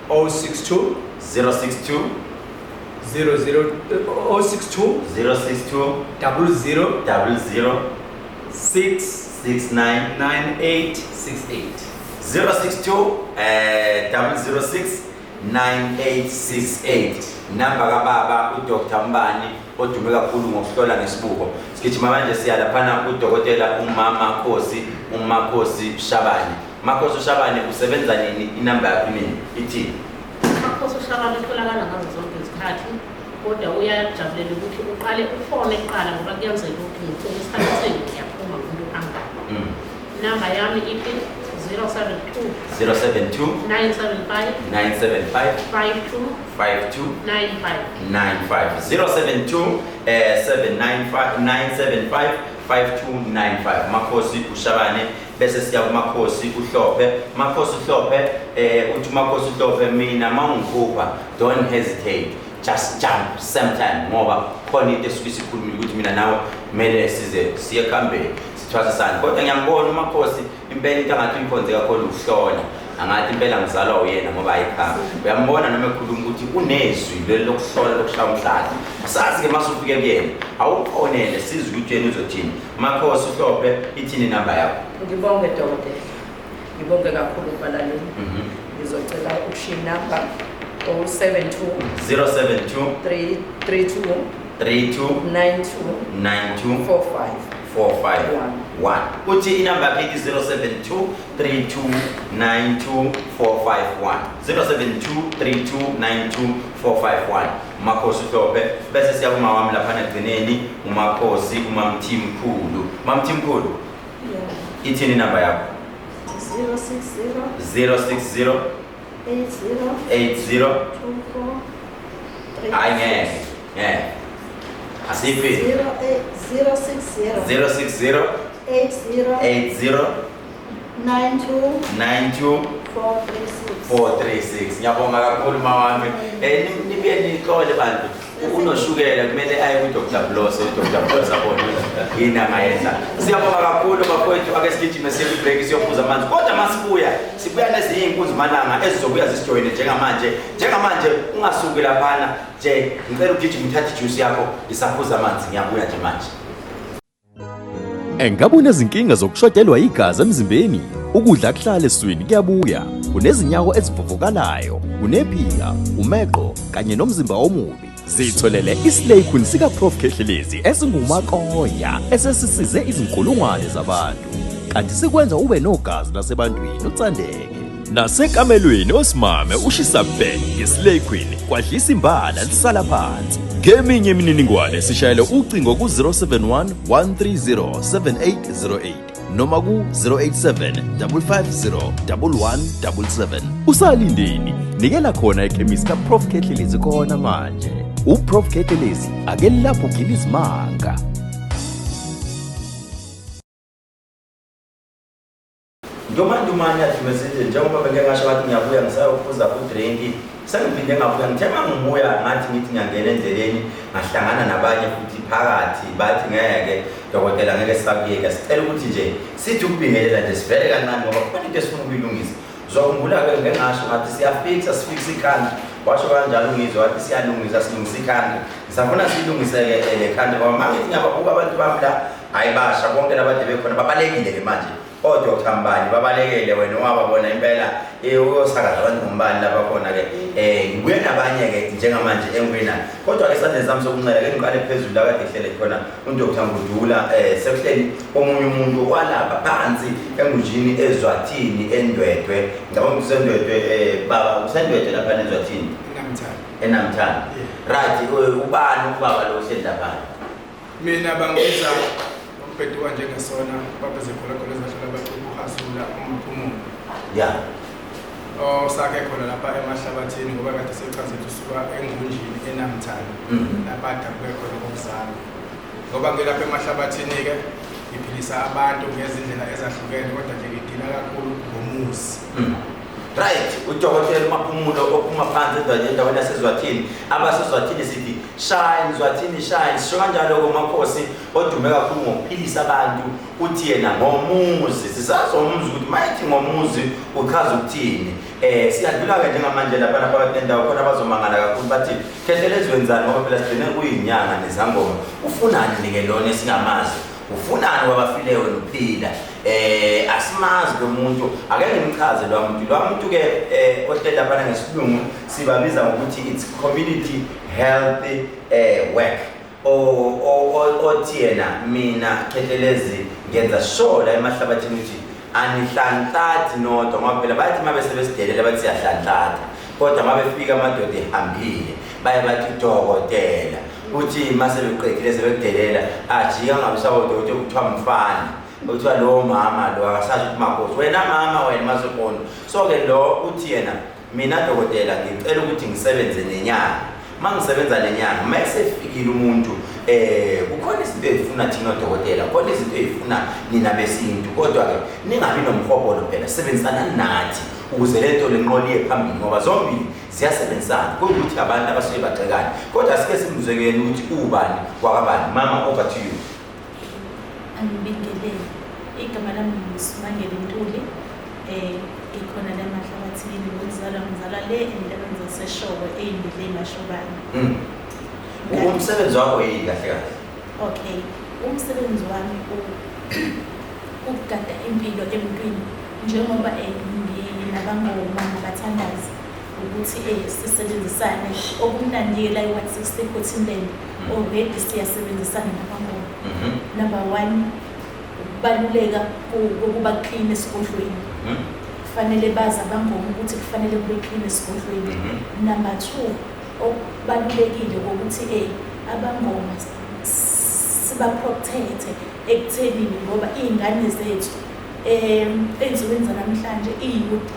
062 062 00 062 062 00 00 6 69 98 68. 062 006 9868. Namba kababa uDr Mbani odume kakhulu ngokuhlola ngesibuko. Sigijima manje siya laphana udokotela uMama Khosi, uMakhosi Shabane. Makhosi Shabane usebenza nini? Inamba yakho nini? Ithini? Makhosi Shabane utholakala ngazo zonke izikhathi, kodwa uyajabulela ukuthi uqale ufone kuqala ngoba kuyenzeka ukuthi ngithuke isikhathi sengiyaphuma umuntu angaka. Namba yami ithi 072 072 975 975 52 52 95. 95 072 795 975 5295. Makhosi uShabane. Bese siya kuMakhosi uHlophe. Makhosi uHlophe, uthi Makhosi uHlophe, mina mawungikhupha don't hesitate, just jump same time, ngoba khona into esuke isikhulumile ukuthi mina nawe kumele size siye ekuhambeni sithwasisane. Kodwa ngiyambona uMakhosi impela into angathi uyikhonze kakhulu ukuhlola, angathi impela ngizalwa uyena ngoba ayikhamba. Uyambona noma ekhuluma ukuthi unezwi leli lokuhlola lokushaya umhlahla. Sazi ke mase ufike kuyena awukhonele sizwe ukuthi yena uzothini. Makhosi uHlophe, ithini inamba yakho? Ngibonge dokotela, ngibonge kakhulu kubalaleli. Ngizocela ukushiya inamba 072 072 332 32 92 92 45 45 1. Uthi inamba yakhe ithi 072 32 92 451. 072 32 92 451. Makhosi uHlophe. Bese siya kuma wami lapha ekugcineni, uMakhosi uMamthimkhulu. Mamthimkhulu, ithini inamba yakho? 060 060 80 80 24 hayi ngeke ngeke asiphi 060 060 80 80 92 92 436. 436. Ngiyabonga kakhulu mawami. Nibuye nixole bantu. Unoshukela kumele aye ku-Dr. Blose, u-Dr. Blose abone yini angayenza. Siyabonga kakhulu bafowethu, ake sigijime siye kwi-break siyophuza amanzi. Kodwa masibuya, sibuya nezinye iy'nkunzi malanga ezizobuya zisijoyine njengamanje. Njengamanje ungasuki laphana nje, ngicela ugijime uthathe ijuice yakho, ngisaphuza amanzi, ngiyabuya nje manje. Engabe unezinkinga zokushodelwa igazi emzimbeni? Ukudla kuhlala esiswini kuyabuya. Unezinyawo ezivuvukalayo, unephika, umeqo kanye nomzimba omubi. Zitholele iSlay Queen sika Prof Khehlelezi esingumakoya esesisize izinkulungwane zabantu. Kanti sikwenza ube nogazi lasebantwini utsandeke. Nasekamelweni osimame ushisa bhe ngeSlay Queen kwadlisa imbala lisala phansi. Ngeminye imininingwane sishayele ucingo ku-071 130 7808 noma ku-087 550 1177. Usalindeni, nikela khona ekhemisi kaProf Khehlelezi khona manje. UProf Khehlelezi ake lapho ugila izimanga. Ndomandumane yadumezile njengoba bengeke ngasho ngathi ngiyabuya ngisayophuza udrinki. Sengiphinde ngabuya, ngithe uma ngibuya ngathi ngithi ngiyangena endleleni, ngahlangana nabanye futhi phakathi, bathi ngeke dokotela, ngeke sisakuyeka, sicela ukuthi nje sithi ukubingelela nje sivele kancane ngoba kukhona into esifuna ukuyilungisa. Uzokhumbula-ke ngike ngasho ngathi siyafixa, sifixa ikhanda. Washo kanjalo uNgizwe wathi siyalungisa, silungisa ikhanda. Ngisafuna siyilungise-ke le khanda ngoba uma ngithi ngiyababuka abantu bami la, hhayi basha bonke labade bekhona babalekile-ke manje. ODr Mbali babalekele wena owababona impela uyosakaza abantu ngombani lapha khona-ke. Ngibuye nabanye-ke njengamanje engibuye nabo. Kodwa-ke esandleni sami sokunxele ke ngiqale phezulu la kade kuhlele khona uDr Ngudula, sekuhleli omunye umuntu walapha phansi eNgujini eZwathini eNdwedwe. Ngicabanga ukuthi useNdwedwe, baba useNdwedwe lapha eZwathini. ENamthana. ENamthana. Right, ubani ubaba lo ohleli lapha? Mina bangibiza umbheduka njengesona babezekholekole ezahlola bacubuhasula umphumulo. Osakhe khona lapha emahlabathini ngoba kade sechaze ukuthi usuka eNgunjini eNamthana lapha adabuke khona ngokuzalwa. Ngoba ngilapha emahlabathini-ke ngiphilisa abantu ngezindlela ezahlukene kodwa nje ngidila kakhulu ngomuzi. Right, udokotela uMaphumulo ophuma phansi endaweni yaseZwathini. AbaseZwathini sithi shine Zwathini shine. Sisho kanjalo komakhosi odume kakhulu ngokuphilisa abantu, uthi yena ngomuzi. Sisazi ngomuzi ukuthi mayithi ngomuzi uchaza ukuthini. Siyadlula-ke njengamanje lapha phakathi nendawo khona abazomangala kakhulu bathi Khehlelezi wenzani ngoba phela sigcine kuyinyanga nezangoma. Ufunani ke lona esingamazi? Ufunani kwabafileyo wena uphila? Asimazi lo muntu, ake ngimchaze lo muntu. Lo muntu ke ohleli lapha ngesilungu sibabiza ngokuthi it's community health work. Othi yena mina Khehlelezi ngenza sure la emahlabathini ukuthi anihlanhlathi nodwa ngoba phela bathi uma bese besidelela bathi siyahlanhlatha, kodwa uma befika amadoda ehambile baye bathi dokotela. Uthi uma sebeqedile sebekudelela ajika ngabe usabodokotela kuthiwa mfana, kuthiwa lowo mama lo akasasho ukuthi makhosi wena mama wena masebona. So-ke lo uthi yena mina dokotela ngicela ukuthi ngisebenze nenyanga. Uma ngisebenza nenyanga uma esefikile umuntu kukhona izinto ezifuna thina odokotela, kukhona izinto ezifuna nina besintu, kodwa-ke ningabi nomhobholo phela, sebenzisana nathi ukuze le nto lenqola iye phambili ngoba zombili ziyasebenzisana. Kuyukuthi abantu abasuke bagxekane, kodwa sike simzwekele ukuthi ubani wakabani. Mama, over to you. Angibingelele, igama lami nguSimangele Ntuli. Ngikhona la emahlabathini, ngokuzalwa ngizalwa le endaweni zaseShowe eyimbili eMashobane. Umsebenzi wakho yini kahle kahle? Okay, umsebenzi wami ukugada impilo emntwini njengoba nginabangoma nabathandazi ukuthi sisebenzisane. Okumnandi-ke la e-Ward 60 Cottonland already siyasebenzisana nabangoma. Number 1, ukubaluleka kokuba clean esigodlweni. Kufanele bazi abangoma ukuthi kufanele kube clean esigodlweni. Number 2, okubalulekile ukuthi abangoma sibaprotecte ekuthenini ngoba iy'ngane zethu ey'nsukwini zanamhlanje i-youth,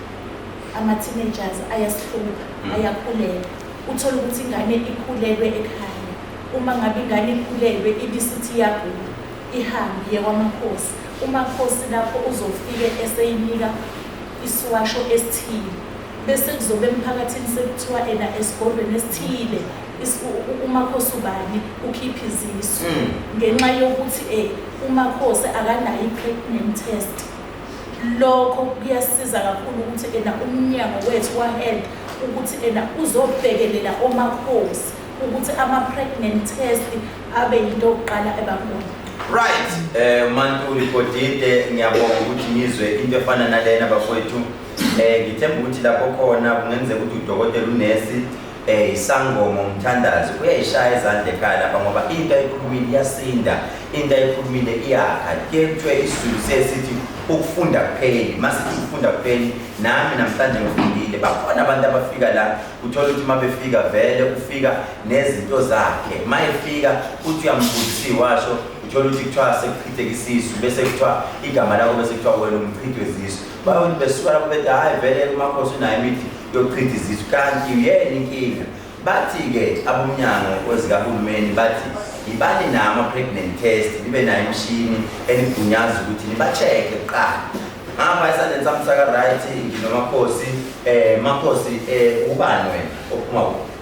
ama-teenagers ayasihlupha, ayakhulelwa. Uthole ukuthi ingane ikhulelwe ekhaya. Uma ngabe ingane ikhulelwe ibisithi iyagula, ihambe iye kwamakhosi. Umakhosi lapho uzofike eseyinika isiwasho esithile, bese kuzobe emphakathini sekuthiwa ena esigodlweni esithile umakhosi ubani ukhipha izisu ngenxa yokuthi umakhosi akanayo i-pregnant test. Lokho kuyasiza kakhulu ukuthi ena umnyango wethu wa-health ukuthi ena uzobhekelela omakhosi ukuthi ama-pregnant test abe yinto yokuqala ebakhona. Right, Mantuli Godide, ngiyabonga ukuthi ngizwe into efana nalena bafowethu. Ngithemba ukuthi lapho khona kungenzeka ukuthi udokotela unesi, isangoma umthandazi uyayishaya izandla ekhaya lapha ngoba into ayikhulumile iyasinda, into ayikhulumile iyakha. Kuye kuthiwe isiZulu sesithi ukufunda kupheli. Masithi ukufunda kupheli, nami namhlanje ngifundile. Bakhona abantu abafika la uthola ukuthi uma befika vele ufika nezinto zakhe. Uma efika uthi uyambuzisa iwasho, uthola ukuthi kuthiwa sekuchitheka isisu, bese kuthiwa igama lakho, bese kuthiwa wena umchithi wezisu. Bayothi besuka lapho bethi hhayi vele umakhosi unayo imithi yokuchitha izisu, kanti uyena inkinga. Bathi-ke abomnyango wezikahulumeni bathi ibani nawo ama-pregnant test, nibe nayo imishini enigunyaza ukuthi niba-check-e kuqala. Ngapha esandleni sami saka-right nginomakhosi Makhosi, ubani wena ophuma kuphi?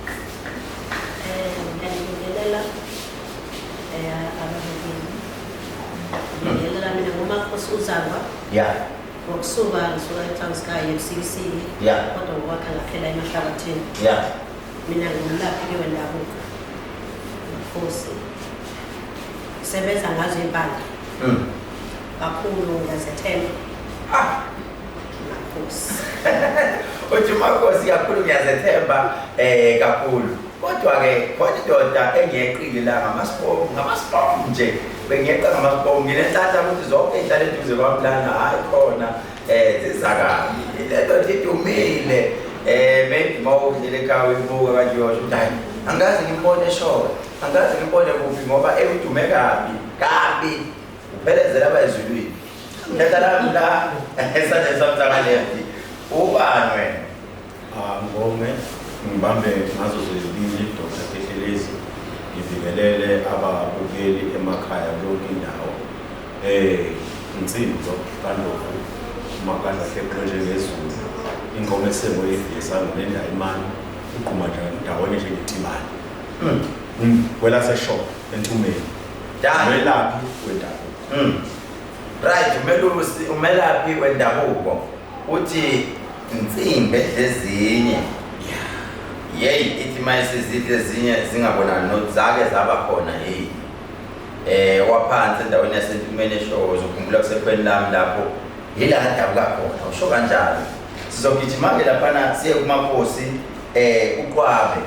Ngiyanibingelela ababukeli. Ngibingelela mina nguMakhosi uZangwa. Ngokusuka ngisuka eTranskei eLusikisiki. Kodwa ngokwakha ngakhela eMahlabathini. Mina ngumlaphi-ke wendabuko. Makhosi. Sebenza ngazo impande. Kakhulu ngiyazethemba. Makhosi. Uthi Makhosi kakhulu ngiyazethemba kakhulu. Kodwa-ke khona indoda engiyeqile la ngamasibom nje. Bengiyeqa ngamasibom nginenhlanhla ukuthi zonke iy'nhlalo eduze kwami lana hhayi khona ziza kabi. Le ndoda idumile. Maybe uma udlile ekhaya uyibuka kanje uyosho ukuthi hhayi angikaze ngimbone eshowe, angikaze ngimbone kuphi ngoba ewudume kabi kabi. Uphelezela abayezulwini. Ngithatha lami la esandleni sami sakalefti. Ubani wena? Ngibonge ngibambe ngazo zozibili Dr. Khehlelezi, ngivikelele ababukeli emakhaya yonke indawo. Insimbi kaNdlovu uMagadla hlephule njengezulu, inkomo esengo yedlisa nendayimani ugquma nje ndawonye njengetibane. Kwelaseshop entumeni. Umelaphi wendabuko. Right, umelusi umelaphi wendabuko. Uthi insimbi edlezinye. Yey, ithi mayisizidle ezinye zingabonani nozake zaba khona hey. Waphansi endaweni yaseNtumeni eshowe, uzokhumbula kusekhweni lami lapho yila adabuka khona, usho kanjalo. Sizogijima-ke laphana siye kuMakhosi uQwabe.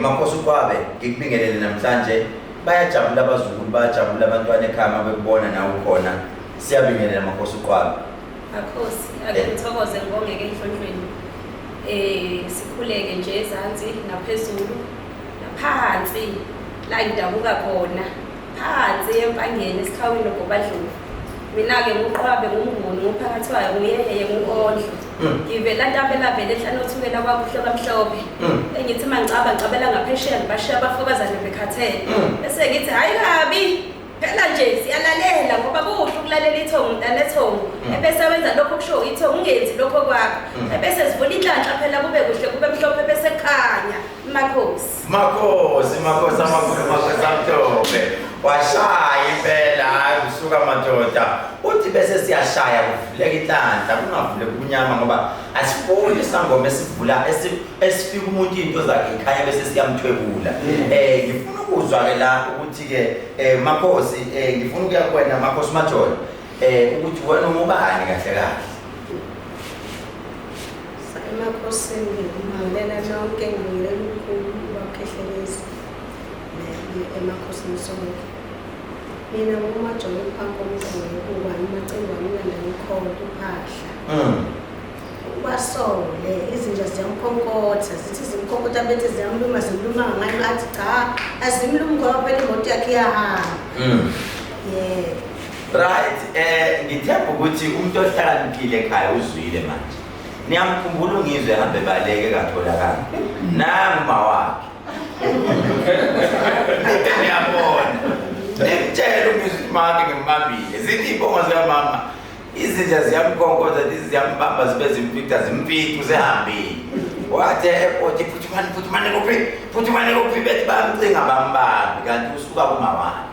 Makhosi uQwabe, ngikubingelele namhlanje. Bayajabula abazukulu, bayajabula abantwana ekhaya uma bekubona nawe ukhona. Siyabingelela Makhosi uQwabe. Makhosi, ake ngithokoze ngibongeke enhlonhlweni. Sikhuleke nje ezansi naphezulu naphansi la ngidabuka khona, phansi empangeni esikhawini uGobadlovu. Mina-ke nguQwabe, nguMnguni, nguPhakathwayo, nguYeheye, ngu-Ondlo. Ngivela ntabela vele ehlane othukela kwakuhle kwamhlophe. Engithi uma ngicaba ngicabela ngaphesheya ngibashiya abafokazane bekhathele. Bese ngithi hhayi kabi, phela nje siyalalela ngoba kuhle ukulalela ithongo mntana ethongo. Ebese wenza lokho okushiwo ithongo, ungenzi lokho kwakho. Ebese sivula inhlanhla phela kube kuhle kube mhlophe bese kukhanya. Makhosi. Makhosi, makhosi amakhulu, makhosi amhlophe. Washaya impela, hayi kusuka madoda. Uthi bese siyashaya kuvuleka inhlanhla, kungavuleki ubunyama ngoba asifuni isangoma esivula esifika umuntu into zakhe ekhaya bese siyamthwebula. Ngifuna ukuzwa ke la ukuthi ke Makhosi, ngifuna ukuya kuwena Makhosi Majola, ukuthi wena ungubani kahle kahle? Emakhosini ngibingelela nonke, ngibingelela umkhulu waKhehlelezi emakhosini sonke. Mina nguMajola uPhakho Mcenge, uwani Macingwane ulanda umkhonto uphahla. Ubasole izinja ziyamkhonkotha, zithi zimkhonkotha bethi ziyamluma, zimluma ngani athi cha, azimlumi ngoba phela imoto yakhe iyahamba. Yebo. Right, ngithemba ukuthi umuntu ohlakaniphile ekhaya uzwile manje. Niyamkhumbula uNgizwe ehambe baleke katholakala. Nangu uma wakhe. Niyabona. Nimtshele uNgizwe ukuthi mama ngimbambile. Zithi iy'bongo zikamama. Izinja ziyamkhonkotha, zithi ziyambamba zibe zimfica, zimfice uzehambile. Wathi e-airport, phuthumani, phuthumani kuphi? Phuthumani kuphi? Bethi bamcinga bambambe kanti usuka kuma wakhe.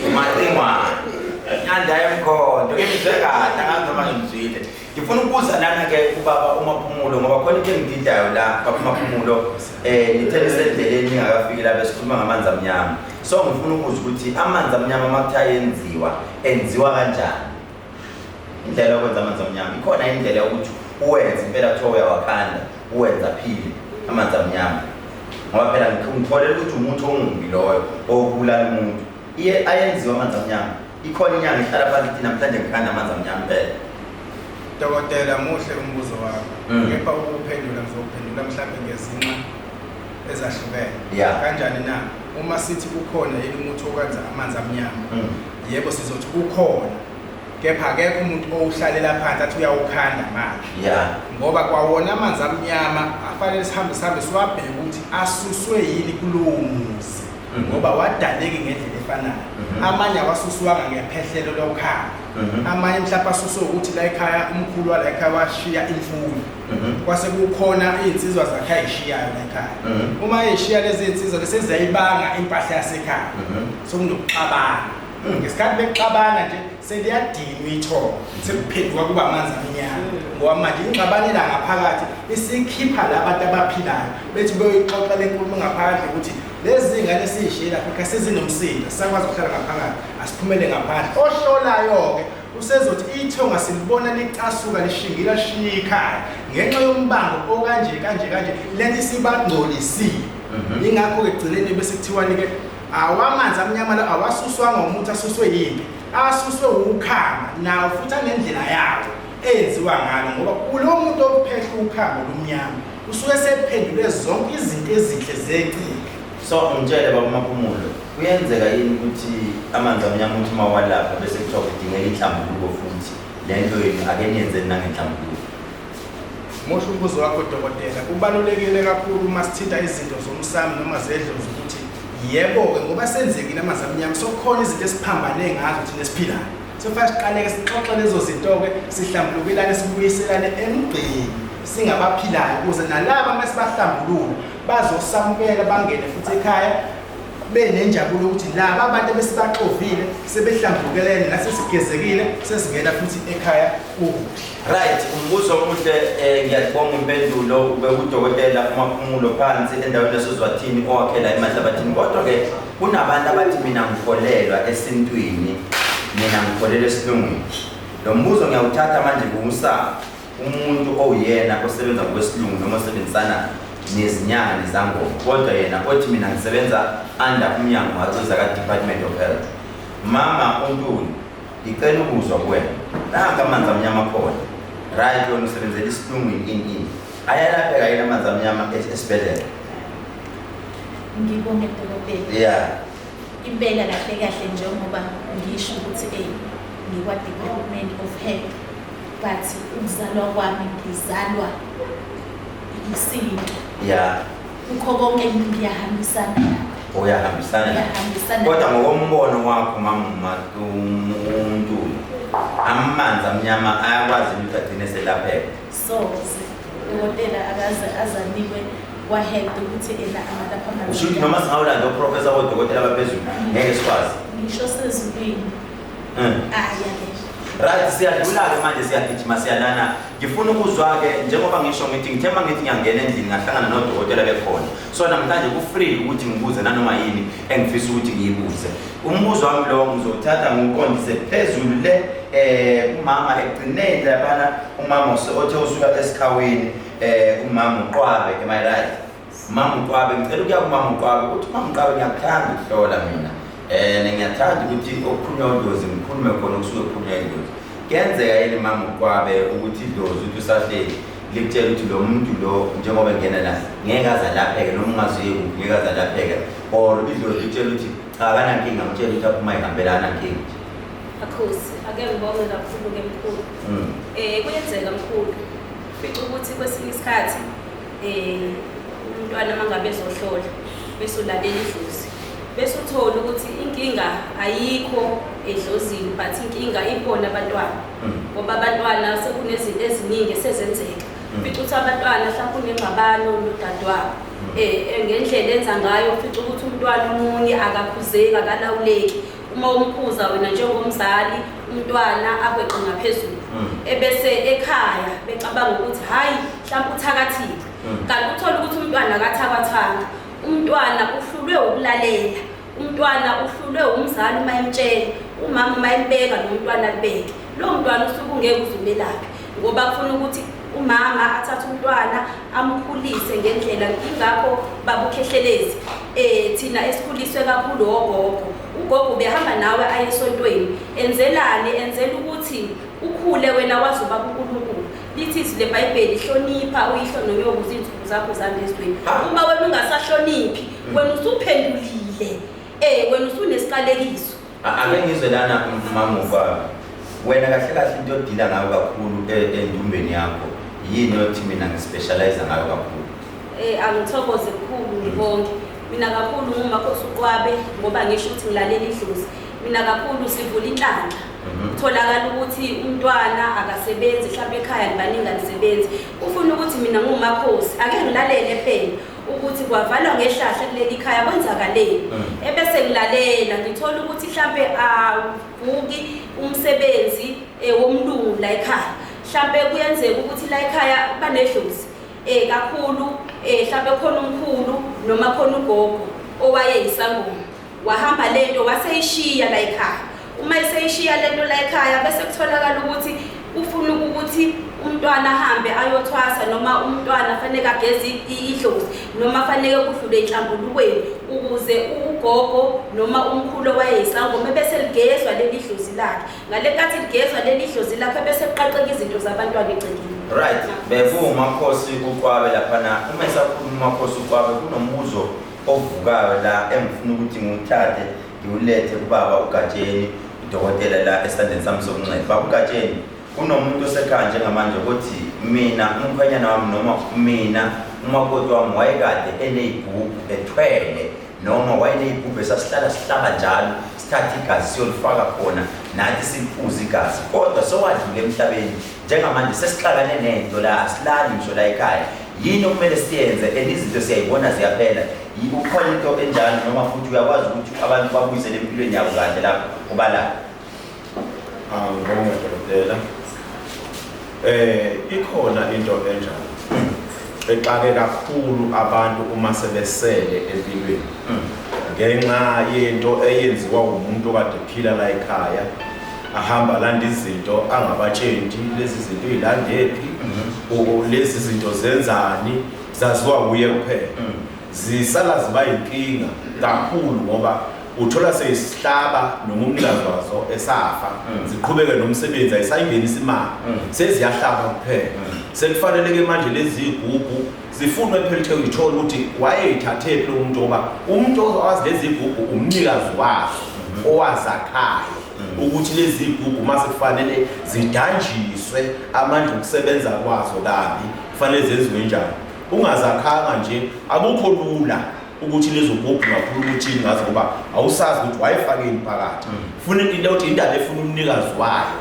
Umacingwane. Nyanda emkhonto, ngimzwe kahle, angazi noma ngimzwile. Ngifuna ukubuza lana-ke ubaba uMaphumulo ngoba khona into engididayo la baba uMaphumulo, nithe nisendleleni ningakafiki la besikhuluma ngamanzi amnyama. So ngifuna ukubuza ukuthi amanzi amnyama uma kuthiwa ayenziwa, enziwa kanjani? Indlela yokwenza amanzi amnyama ikhona indlela yokuthi uwenze impela kuthiwa uyawakhanda, uwenze aphile amanzi amnyama. Ngoba phela ngikholelwa ukuthi umuthi omubi loyo owokubulala umuntu. Iye ayenziwa amanzi amnyama. Ikhona inyanga ihlala phansi ithi namhlanje ngikhanda amanzi amnyama impela. Dokotela, muhle umbuzo wakho. Kepha ukuphendula ngizokuphendula mhlawumbe ngezinxa ezahlukene. Kanjani na? Uma sithi kukhona yini umuthi wokwenza amanzi amnyama? Yebo, sizothi kukhona. Kepha akekho umuntu owuhlalela phansi athi uyawukhanda manje. Ngoba kwawona amanzi amnyama afanele sihambe sihambe siwabheke ukuthi asuswe yini kulowo muzi. Ngoba wadaleki ngendlela efanayo. Amanye awasuswanga ngephehlelo lokhanda. Amanye mhlawumbe asuswe ukuthi la ekhaya umkhulu wala ekhaya washiya imfuyo. Kwase kukhona iy'nsizwa zakhe ayishiyayo la ekhaya. Uma eyishiya lezi iy'nsizwa seziyayibanga impahla yasekhaya. Sokunokuxabana. Ngesikhathi bexabana nje seliyadinwa ithongo, sekuphenduka kuba amanzi amnyama. Ngoba manje ingxabano ela ngaphakathi isikhipha labantu abaphilayo bethi beyoyixoxa le nkulumo ngaphandle ukuthi lezi zingane esiyishiye lapha ekhaya sezinomsindo, asisakwazi ukuhlala ngaphakathi, asiphumele ngaphandle. Ohlolayo-ke usezothi ithonga silibona licasuka lishingila lishiye ikhaya ngenxa yombango okanje kanje kanje, lento isibangcolisile. Yingakho-ke ekugcineni bese kuthiwani-ke awamanzi amnyama la awasuswanga umuthi, asuswe yimpi, asuswe ukhama nawo futhi anendlela yawo eyenziwa ngalo, ngoba kulo muntu ophehla ukhama olumnyama usuke sephendule zonke izinto ezinhle zecike. So ngitshele baba Maphumulo, kuyenzeka yini ukuthi amanzi amnyama uthi uma walapha bese kuthiwa kudingeka inhlambuluko futhi le nto yini ake niyenzeni nangenhlambuluko? Muhle umbuzo wakho dokotela. Kubalulekile kakhulu uma sithinta izinto zomsamo noma zedlozi ukuthi yebo-ke ngoba senzekile amanzi amnyama sokukhona izinto esiphambane ngazo thina esiphilayo. Sofanele siqaleke sixoxe lezo zinto-ke, sihlambulukelane, sibuyiselane emgqeni singabaphilayo ukuze nalaba uma sibahlambulula bazosamukela bangene futhi ekhaya benenjabulo ukuthi laba abantu ebesibaxovile sebehlambulukelene nasesigezekile sesingena futhi ekhaya kukuhle. Right, umbuzo omuhle, ngiyakubonga impendulo. Ube udokotela uMaphumulo phansi endaweni yaseZwathini owakhela eMahlabathini. Kodwa-ke kunabantu abathi mina ngikholelwa esintwini, mina ngikholelwa esilungwini. Lo mbuzo ngiyawuthatha manje kuwusa umuntu owuyena osebenza ngokwesilungu noma osebenzisana nezinyanga nezangoma, kodwa yena othi mina ngisebenza under umnyango wezaka-Department of Health. Mama uNtuli, ngicela ukuzwa kuwena, nanka amanzi amnyama khona, right, wena usebenzela isilungwini ini ini, ayalapheka yini amanzi amnyama esibhedlela? Ngibonge dokotela. Impela kahle kahle njengoba ngisho ukuthi ngikwa-Department of Health, but ukuzalwa kwami ngizalwa isintu. Kukho konke ngiyahambisana nakho. Uyahambisana nakho. Ngiyahambisana. Kodwa ngokombono wakho mama uNtuli, amanzi amnyama ayakwazi ukuthi agcine selapheka? So dokotela akaze azanikwe kwa-health ukuthi ena angalapha amanzi. Usho ukuthi noma singawulanda oprofessor bodokotela abaphezulu ngeke sikwazi? Ngisho sezulwini. Aya-ke. Right, siyadlula-ke manje, siyagijima siyalana. Ngifuna ukuzwa-ke njengoba ngisho ngithi ngithemba ngithi ngiyangena endlini ngahlangana nodokotela bekhona. So namhlanje ku-free ukuthi ngibuze nanoma yini engifisa ukuthi ngiyibuze. Umbuzo wami lo ngizowuthatha ngiwuqondise phezulu le umama ekugcineni laphana, umama othe usuka esikhawini, umama uQwabe, am I right? Mama uQwabe, ngicela ukuya kumama uQwabe ukuthi mama uQwabe ngiyakuthanda ukuhlola mina. Ngiyathanda ukuthi okukhulunywa udlozi ngikhulume khona okusuke kukhulunywa idlozi. Kuyenzeka yini mama uQwabe ukuthi idlozi uthi usahleli likutshela ukuthi lo muntu lo njengoba engena la ngeke aze alapheke noma ungaziye kuphi ngeke aze alapheke, or idlozi likutshela ukuthi cha akanankinga, ngitshela ukuthi aphuma ihambela akanankinga nje? Akhosi, ake ngibonge kakhulu-ke mkhulu. Kuyenzeka mkhulu, fica ukuthi kwesinye isikhathi umntwana uma ngabe ezohlola bese ulalela idlozi, bese uthola ukuthi inkinga ayikho edlozini but inkinga ikhona abantwana. Ngoba abantwana sekunezinto eziningi esezenzeka. Fica ukuthi abantwana mhlawumbe unengxabano nodadewabo. Ngendlela enza ngayo fica ukuthi umntwana omunye akakhuzeki, akalawuleki. Uma umkhuza wena njengomzali umntwana akweqe ngaphezulu. Ebese ekhaya becabanga ukuthi hayi mhlawumbe uthakathile. Kanti uthola ukuthi umntwana akathakathanga. Umntwana uhlulwe ukulalela. Umntwana uhlulwe umzali uma emtshela, umama uma embeka nomntwana alibeke. Lo mntwana usuke ungeke uze umelaphe ngoba kufuna ukuthi umama athathe umntwana amkhulise ngendlela. Ingakho babukhehlelezi thina esikhuliswe kakhulu ogogo. Ugogo ubehamba nawe aye esontweni, enzelani? Enzela ukuthi ukhule wena wazi ubaba uNkulunkulu. Lithi izwi leBhayibheli, hlonipha uyihlo nonyoko ukuze izinsuku zakho zande ezweni. Uma wena ungasahloniphi, wena usuphendulile. Wena usunesiqalekiso. Ake ngizwe lana mama uBaba. Wena kahle kahle into odila ngayo kakhulu endumbeni yakho yini othi mina ngispecialize ngayo kakhulu? Angithokoze kakhulu ngibonge. Mina kakhulu ngumakhosi uQwabe ngoba ngisho ukuthi ngilalela idlozi. Mina kakhulu sivula inhlanhla. Kutholakala ukuthi umntwana akasebenzi, mhlawumbe ekhaya nibaningi anisebenzi. Ufuna ukuthi mina ngumakhosi ake ngilalele phela ukuthi kwavalwa ngehlahla kuleli khaya kwenzakaleni. Ebese ngilalela ngithola ukuthi mhlambe avuki umsebenzi womlungu la ekhaya. Mhlambe kuyenzeka ukuthi la ekhaya banedlozi kakhulu, mhlambe khona umkhulu noma khona ugogo owayeyisangoma. Wahamba lento waseyishiya la ekhaya. Uma eseyishiya lento la ekhaya bese kutholakala ukuthi ufuna ukuthi umntwana ahambe ayothwasa noma umntwana fanele ageze idlozi noma fanele kudlule inhlambulukweni ukuze ugogo noma umkhulu owayeyisangoma bese ligezwa leli dlozi lakhe. Ngale nkathi ligezwa leli dlozi lakhe bese kuqaqeka izinto zabantwana egcekeni. Right, bekuwumakhosi uQwabe laphana. Uma esakhuluma umakhosi uQwabe kunombuzo ovukayo la engifuna ukuthi ngiwuthathe ngiwulethe kubaba uGatsheni, udokotela la esandleni sami sokunxele. Baba uGatsheni, kunomuntu osekhaya njengamanje ukuthi mina umkhwenyana wami noma mina umakoti wami wayekade eney'gubhu ethwele noma wayeney'gubhu esasihlala sihlaba njalo sithathe igazi siyolifaka khona nathi siliphuze igazi, kodwa sewadlula emhlabeni. Njengamanje sesixakane nento la, asilali ngisho la ekhaya. Yini okumele siyenze? And izinto siyayibona ziyaphela. Ukhona into enjalo noma futhi uyakwazi ukuthi abantu babuyisele empilweni yabo kahle lapho ubala? Ngibonge dokotela. Ikhona into enjalo exake kakhulu abantu uma sebesele empilweni ngenxa yento eyenziwa umuntu okade ephila la ekhaya, ahamba landa izinto angabatshenti lezi zinto ilandephi, lezi zinto zenzani, zaziwa kuye kuphela. Zisala ziba inkinga kakhulu ngoba uthola seyisihlaba noma umnikazi wazo esafa, ziqhubeke nomsebenzi, ayisayingenisa imali, seziyahlaba kuphela. Sekufanele-ke manje lezi iy'gubhu zifunwe phela ukuthi uyithole ukuthi wayeyithathephi lo muntu, ngoba umuntu owazi lezi iy'gubhu umnikazi wazo owazakhayo ukuthi lezi iy'gubhu uma sekufanele zidanjiswe amandla okusebenza kwazo kabi kufanele zenziwe njani. Ungazakhanga nje akukho lula ukuthi lezo gubhu ungakhuluma uthini ngazo ngoba awusazi ukuthi wayefakeni phakathi. Funa into ukuthi indaba efuna umnikazi wayo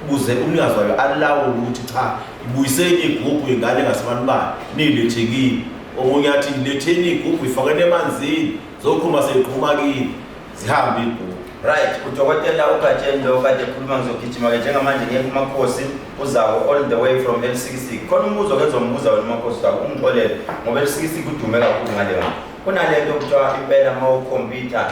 ukuze umnikazi wayo alawule ukuthi cha, ibuyiseni igubhu ingane ngasebantu niyilethe kimi. Omunye athi letheni igubhu ifakeni emanzini zoqhuma seyiqhuma kini, zihambe igubhu. Right, udokotela uGatsheni lo kade ekhuluma, ngizogijima-ke njengamanje ngiye kumakhosi uzawo all the way from L66. Khona umbuzo ke ngizombuza wena umakhosi uzawo, ungixolele ngoba L66 udume kakhulu ngale nto. Kunale nto kuthiwa impela uma ukhompyutha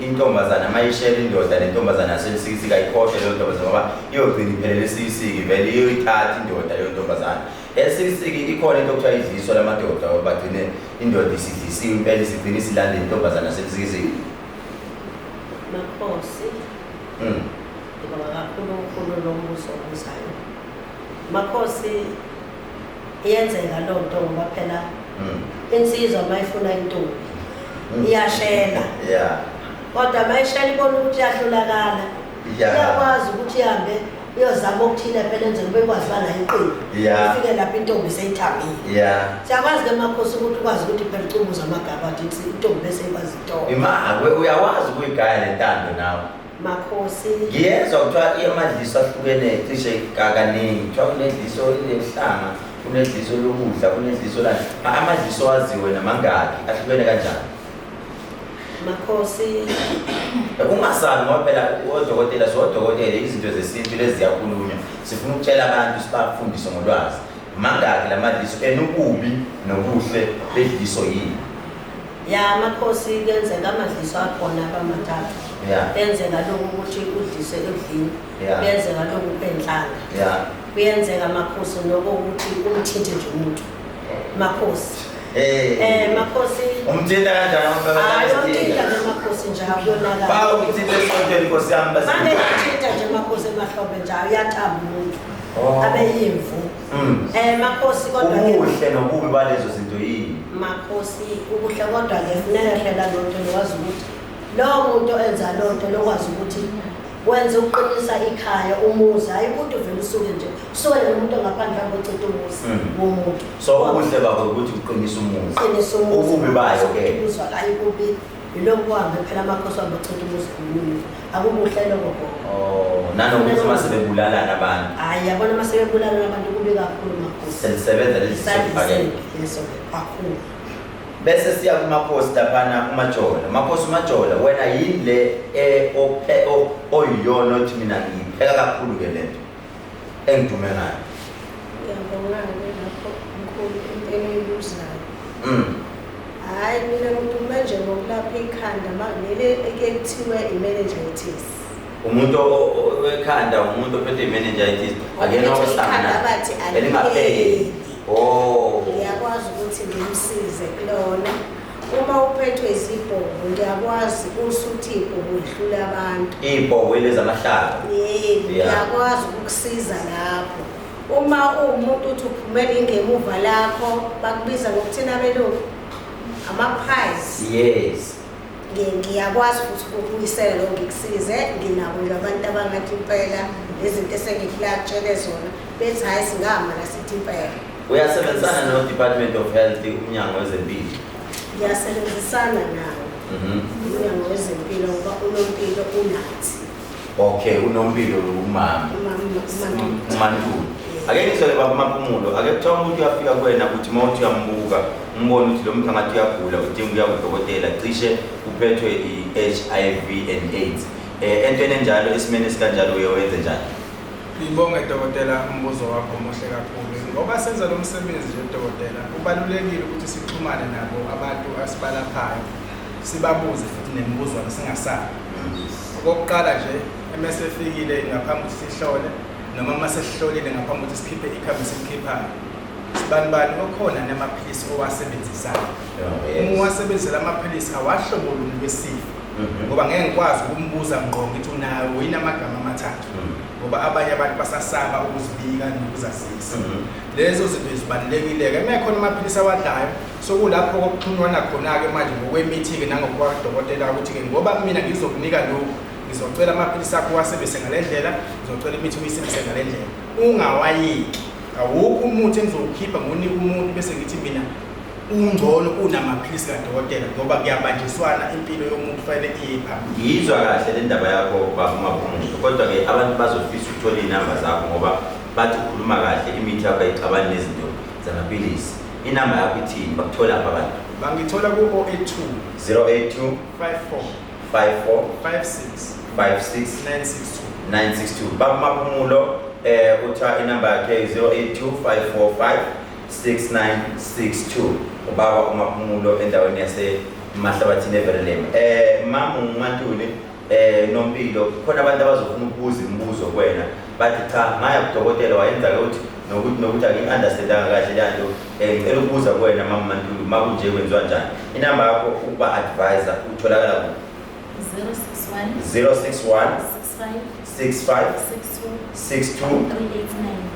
intombazana mayishela indoda nentombazana yase-L66 ayikhohlwe leyo ntombazana ngoba iyogcina iphelele e-L66, vele iyoyithatha indoda leyo ntombazana. L66 ikhona into okuthiwa idliso lamadoda, bagcine indoda isidlisiwe impela isigcina isilanda intombazana yase-L66. Makhosi, ngibonga kakhulu ukhulu lombuzo obuzayo. Makhosi, iyenzeka loo nto ngoba phela insizwa uma ifuna intombi iyashela. Kodwa uma ishela ibona ukuthi iyahlulakala, iyakwazi ukuthi ihambe iyozama okuthile phela enzela ube ikwazi uba nayo iqembu. Ifike lapho intombi seyithambile. Siyakwazi-ke makhosi ukuthi ukwazi ukuthi phela ucumuze amagama athi intombi bese ikwazi intombi. Ima, uyakwazi ukuyigaya le ntando nawe. Makhosi. Ngiyezwa kuthiwa amadliso ahlukene cishe kaningi. Kuthiwa kunedliso lehlanga, kunedliso lokudla, kunedliso lani. Amadliso aziwe namangaki, ahlukene kanjani? Makhosi. Ungasabi ngoba phela odokotela sodokotela izinto zesintu lezi ziyakhulunywa. Sifuna ukutshela abantu sibafundise ngolwazi. Mangaki lamadliso enububi nobuhle bedliso yini? Ya makhosi, kuyenzeka amadliso akhona abamathathu. Kuyenzeka lokhu ukuthi udlise edlini. Kuyenzeka lokhu enhlanga. Kuyenzeka makhosi nokuthi umthinte nje umuntu. Makhosi. Makhosi. Umthinta kanjani umuntu? Hayi, umthinta nje makhosi nje akuyonakala. Ba umthinta esontweni Nkosi yami bese. Manje umthinta nje makhosi emahlombe nje uyathamba umuntu. Abe yimvu. Makhosi kodwa ke ubuhle nobubi balezo zinto yini? Makhosi ubuhle kodwa ke funeka phela lonto lokwazi ukuthi lowo muntu enza lonto lokwazi ukuthi wenze ukuqinisa ikhaya umuzi, hayi ukuthi uvele usuke nje usuke nomuntu ongaphandle abochitha umuzi womuntu. So ubuhle bakho ukuthi uqinisa umuzi. Uqinisa umuzi. Ububi bayo ke. Uzwa hayi kubi. Yilokhu kuhambe phela amakhosi wabo achitha umuzi womuntu. Akukuhle lokho gogo. Oh, nanokuthi uma sebebulalana abantu. Hhayi, yabona uma sebebulalana abantu kubi kakhulu makhosi. Senisebenza lezi Isandla leso kakhulu. Bese siya kumakhosi laphana uMajola. Makhosi uMajola, wena yini le oyiyona othi mina ngiyipheka kakhulu ke lento engidume ngayo? Ngiyabonga-ke lapho mkhulu into eniyibuzayo. Hhayi, mina ngidume nje ngokulapha ikhanda leli eke kuthiwe i-meningitis. Umuntu wekhanda, umuntu ophethe i-meningitis, akuyena Ikhanda bathi elingapheli. Oh. Ngiyakwazi ukuthi ngimsize kulona. Uma uphethwe izibhobo ngiyakwazi usuthi ibhobo idlula abantu. Ibhobo lezamahlaba. Yebo, ngiyakwazi ukukusiza lapho. Uma uwumuntu uthi uphumela ingemuva lakho bakubiza ngokuthina abelungu ama-prize. Yes. Ngiyakwazi futhi ukubuyisela lokho ngikusize. Nginabo nje abantu abangathi impela izinto esengikutshele zona bethi hhayi singama la sithi impela. Uyasebenzisana no-Department of Health, umnyango wezempilo? Ngiyasebenzisana nawo umnyango wezempilo ngoba unompilo unathi. Okay, unompilo umama uMantulu. Ake ngizwele baba Maphumulo, ake kuthiwa umuntu uyafika kuwena uthi uma uthi uyambuka umbone ukuthi lo muntu angathi uyagula, udinga ukuya kudokotela, cishe uphethwe i-HIV and AIDS. Entweni enjalo, esimeni esikanjalo uye wenze njani? Ngibonge dokotela, umbuzo wakho muhle kakhulu. Ngoba senza lo msebenzi nje dokotela, kubalulekile ukuthi sixhumane nabo abantu asibalaphayo, sibabuze futhi nemibuzwana singasabi. Okokuqala nje, emesefikile ngaphambi ukuthi sihlole noma uma sesihlolile ngaphambi ukuthi sikhiphe ikhambi esikhiphayo, sibanibani okhona namaphilisi owasebenzisayo. Uma uwasebenzisela amaphilisi awahlobo luni lwesifo, ngoba ngeke ngikwazi ukumbuza ngqo ngithi unawo yini amagama amathathu, ngoba abanye abantu basasaba ukuzibika nokuzazisa. Lezo zinto zibalulekile-ke. Uma ekhona amaphilisi awadlayo, sokulapho kokuxhumana khona-ke manje ngokwemithi-ke nangokwadokotela ukuthi-ke ngoba mina ngizokunika lokhu, ngizocela amaphilisi akho uwasebenzise ngale ndlela, ngizocela imithi uyisebenzise ngale ndlela. Ungawayeki. Awukho umuthi engizowukhipha ngonika umuntu bese ngithi mina ungcono kunamaphilisi kadokotela, ngoba kuyabanjiswana impilo yomuntu kufanele iye phambili. Ngiyizwa kahle le ndaba yakho baba Maphumulo, kodwa-ke abantu bazofisa ukuthola iy'namba zakho ngoba bathi ukhuluma kahle, imithi yakho ayixabani nezinto zamaphilisi. Inamba yakho ithini? Bakuthola phi abantu? Bangithola ku-082 082 54 54 56 56 962 962. Baba Maphumulo utha inamba yakhe 082 545 6962. Ubaba uMaphumulo endaweni yase Mahlabathini eVerelem. Mama uMantuli, Nompilo, khona abantu abazofuna ukubuza imibuzo kuwena bathi cha ngaya kudokotela wayenza ukuthi nokuthi angi-understandanga kahle le nto, ngicela ukubuza kuwena mama Mantuli, uma kunje kwenziwa njani? Inamba yakho ukuba advisor utholakala kuphi? 061 061 65 65 62 62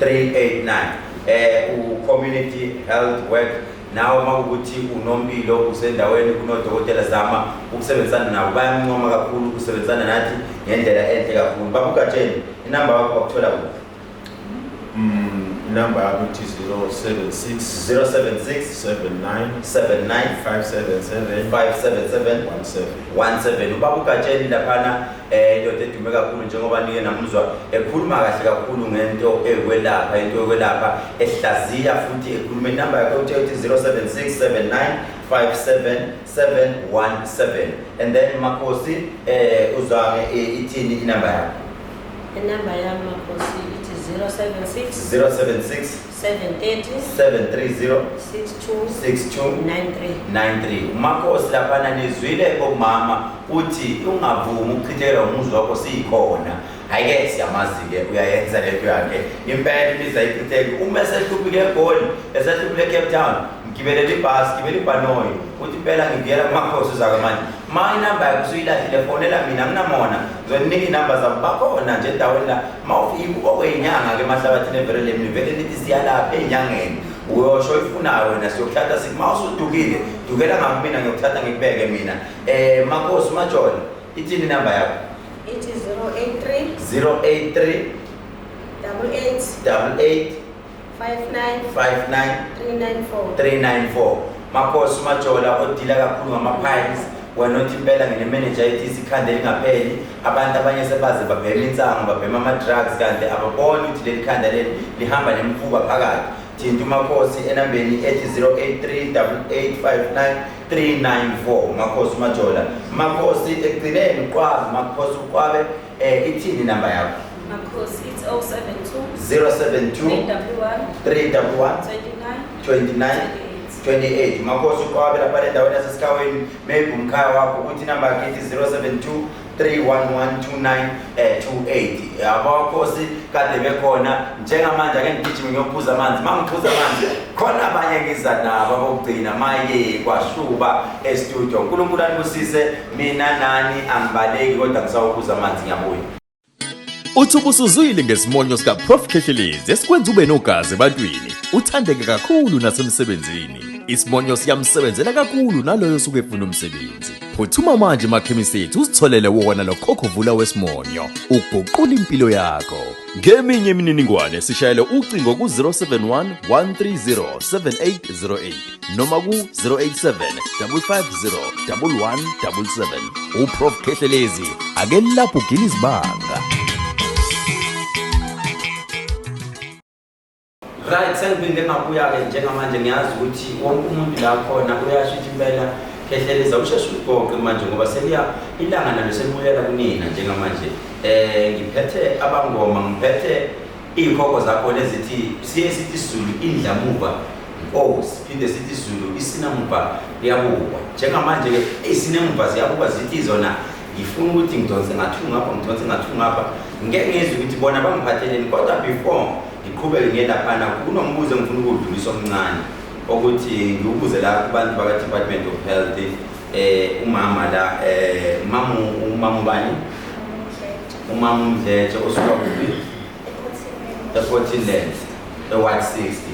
389. 389. U-community health work nawe uma kuwukuthi unompilo usendaweni kunodokotela, zama ukusebenzisana nabo, bayamncoma kakhulu ukusebenzisana nathi ngendlela enhle kakhulu. Baba uGatsheni, inamba yakho bakuthola kuphi? Inamba yami ithi 076 076 79 79 577 577 17. 17. Ubaba uGatsheni laphana, indoda edume kakhulu njengoba nike namuzwa ekhuluma kahle kakhulu ngento ekwelapha, into yokwelapha ehlaziya futhi ekhuluma. Inamba yakhe uthe uthi 076 79 57717. And then Makhosi, uzwange ithini inamba yakho? Inamba yami Makhosi ithi 076 076 730 730 62 62 93. 93. Umakhosi laphana nizwile komama uthi ungavumi ukuchithelwa umuzi wakho, siyikhona. Hhayi-ke siyamazi-ke uyayenza lento yakhe impela, imizi ayichitheki. Uma esehluphile eGoli, esehluphile eCape Town, ngigibelela ibhasi, gibela ibhanoyi, uthi impela ngibuyela kumakhosi uzake manje. Ma inamba yakho usuyilahlile, fonela mina, nginamona ngizoninika iy'namba zabo, bakhona nje endaweni la. Ma ufika okwey'nyanga-ke emahlabathini eVerelem, nivele nithi siyalapha ey'nyangeni, uyosho ifunayo wena, siyokuthatha sithi ma usudukile dukela ngakumina, ngiyokuthatha ngikubeke mina. Makhosi Majola, ithini inamba yakho? Ithi 083 083 88 88 59 59 394. 394. Makhosi Majola odila kakhulu ngama-piles. Wena othi impela ngine-meningitis, ikhanda elingapheli. Abantu abanye sebaze babhema insangu, babhema ama-drugs, kanti ababoni ukuthi leli khanda leli lihamba nemfuba phakathi. Thinta uMakhosi enambeni ethi 083 8859 394. Makhosi uMajola, Makhosi ekugcineni uQwabe, Makhosi uQwabe, ithini inamba yakho? Makhosi, it's 072 072 311 311 29 29 28. Makhosi uQwabe lapha endaweni yaseSikhaweni, maybe umkhaya wakho ukuthi inamba yakhe ithi 072 311 29 28. Abakhosi kade bekhona. Njengamanje ake ngigijime ngiyophuza amanzi. Uma ngiphuza amanzi khona abanye ngiza nabo abokugcina maye kwashuba e-studio. uNkulunkulu anibusise. Mina nani angibaleki, kodwa ngisawuphuza amanzi, ngiyabuya. Uthi ubusuzwile ngesimonyo sika Prof Khehlelezi esikwenza ube nogazi ebantwini, uthandeke kakhulu nasemsebenzini. Isimonyo siyamsebenzela kakhulu naloyo osuke efuna umsebenzi. Phuthuma manje emakhemisi ethu uzitholele wona lo khokhovula wesimonyo, uguqula impilo yakho. Ngeminye imininingwane sishayele ucingo ku-071 130 7808 noma ku-087 550 1177. UProf Khehlelezi ake lapho ugila izibanga. Right, sengiphinde ngabuya-ke. Njengamanje ngiyazi ukuthi wonke umuntu la khona uyasho ukuthi impela Khehleleza usheshe ugoqe manje, ngoba seliya ilanga nalo selibuyela kunina. Njengamanje ngiphethe abangoma, ngiphethe iy'khokho zakhona ezithi siye sithi isiZulu indlamuva nkosi, phinde sithi isiZulu isinamuva liyabukwa. Njengamanje-ke ey'sinemuva ziyabukwa, zithi zona ngifuna ukuthi ngidonse ngathu ngapha, ngidonse ngathu ngapha. Ngeke ngizwe ukuthi bona bangiphatheleni, kodwa before ngiqhubeke ngiye laphana kunombuzo engifuna ukuwudlulisa omncane ukuthi ngiwubuze la kubantu baka-Department of Health. Umama la, umama, umama ubani? Umama uMdletshe osuka kuphi? E-14 Lands, e-Ward 60.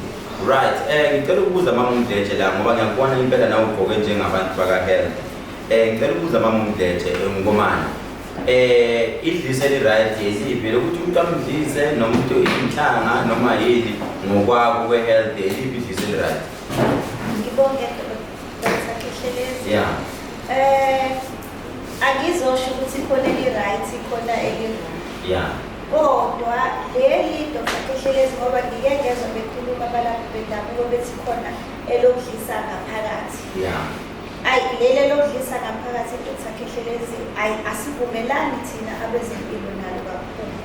Right, ngicela ukubuza mama uMdletshe la, ngoba ngiyakubona impela nawe ugqoke njengabantu baka-health. Ngicela ukubuza mama uMdletshe, ngomani idliso eli-right yeliphi, lokuthi umuntu amdlise noma umuntu inhlanga noma yini, ngokwakho kwe-health eliphi idliso eli-right? Ngibonge, Dr. Khehlelezi. Angizosho ukuthi khona eli-right, khona eli-wrong. Kodwa leli, Dr. Khehlelezi, ngoba ngike ngezwa bekhuluma abalaphi bendabuko bethi khona elokudlisa ngaphakathi. Ayi, leli elokudlisa ngaphakathi, Dr. Khehlelezi, ayi, asivumelani thina abezempilo nalo kakhulu.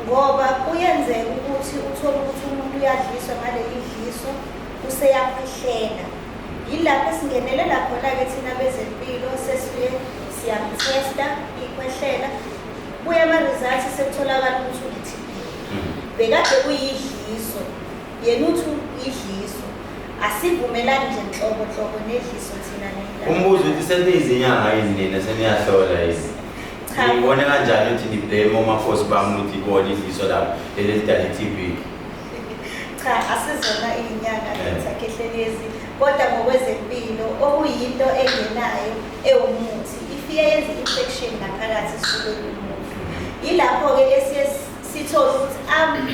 Ngoba kuyenzeka ukuthi uthole ukuthi umuntu uyadliswa ngaleli dliso, useyakhwehlela. Yilapho esingenelela khona-ke thina bezempilo, sesifike siyamthesta ikhwehlela, buya ama-results, sekutholakala ukuthi une-TB. Bekade kuyidliso, yena uthi idliso. Asivumelani nje nhlobo nhlobo nedliso thina nendaba. Umbuzo uthi seniyizinyanga yini nina, seniyahlola yini? Cha. Ngibone kanjani ukuthi ni-blame omakhosi bami ukuthi ibona idliso labo leli elidala i-TB? Cha, asizona iy'nyanga, Dr. Khehlelezi, kodwa ngokwezempilo okuyinto engenayo ewumuthi ifike yenze i-infection ngaphakathi esifubeni umuntu. Yilapho-ke esiye sithole ukuthi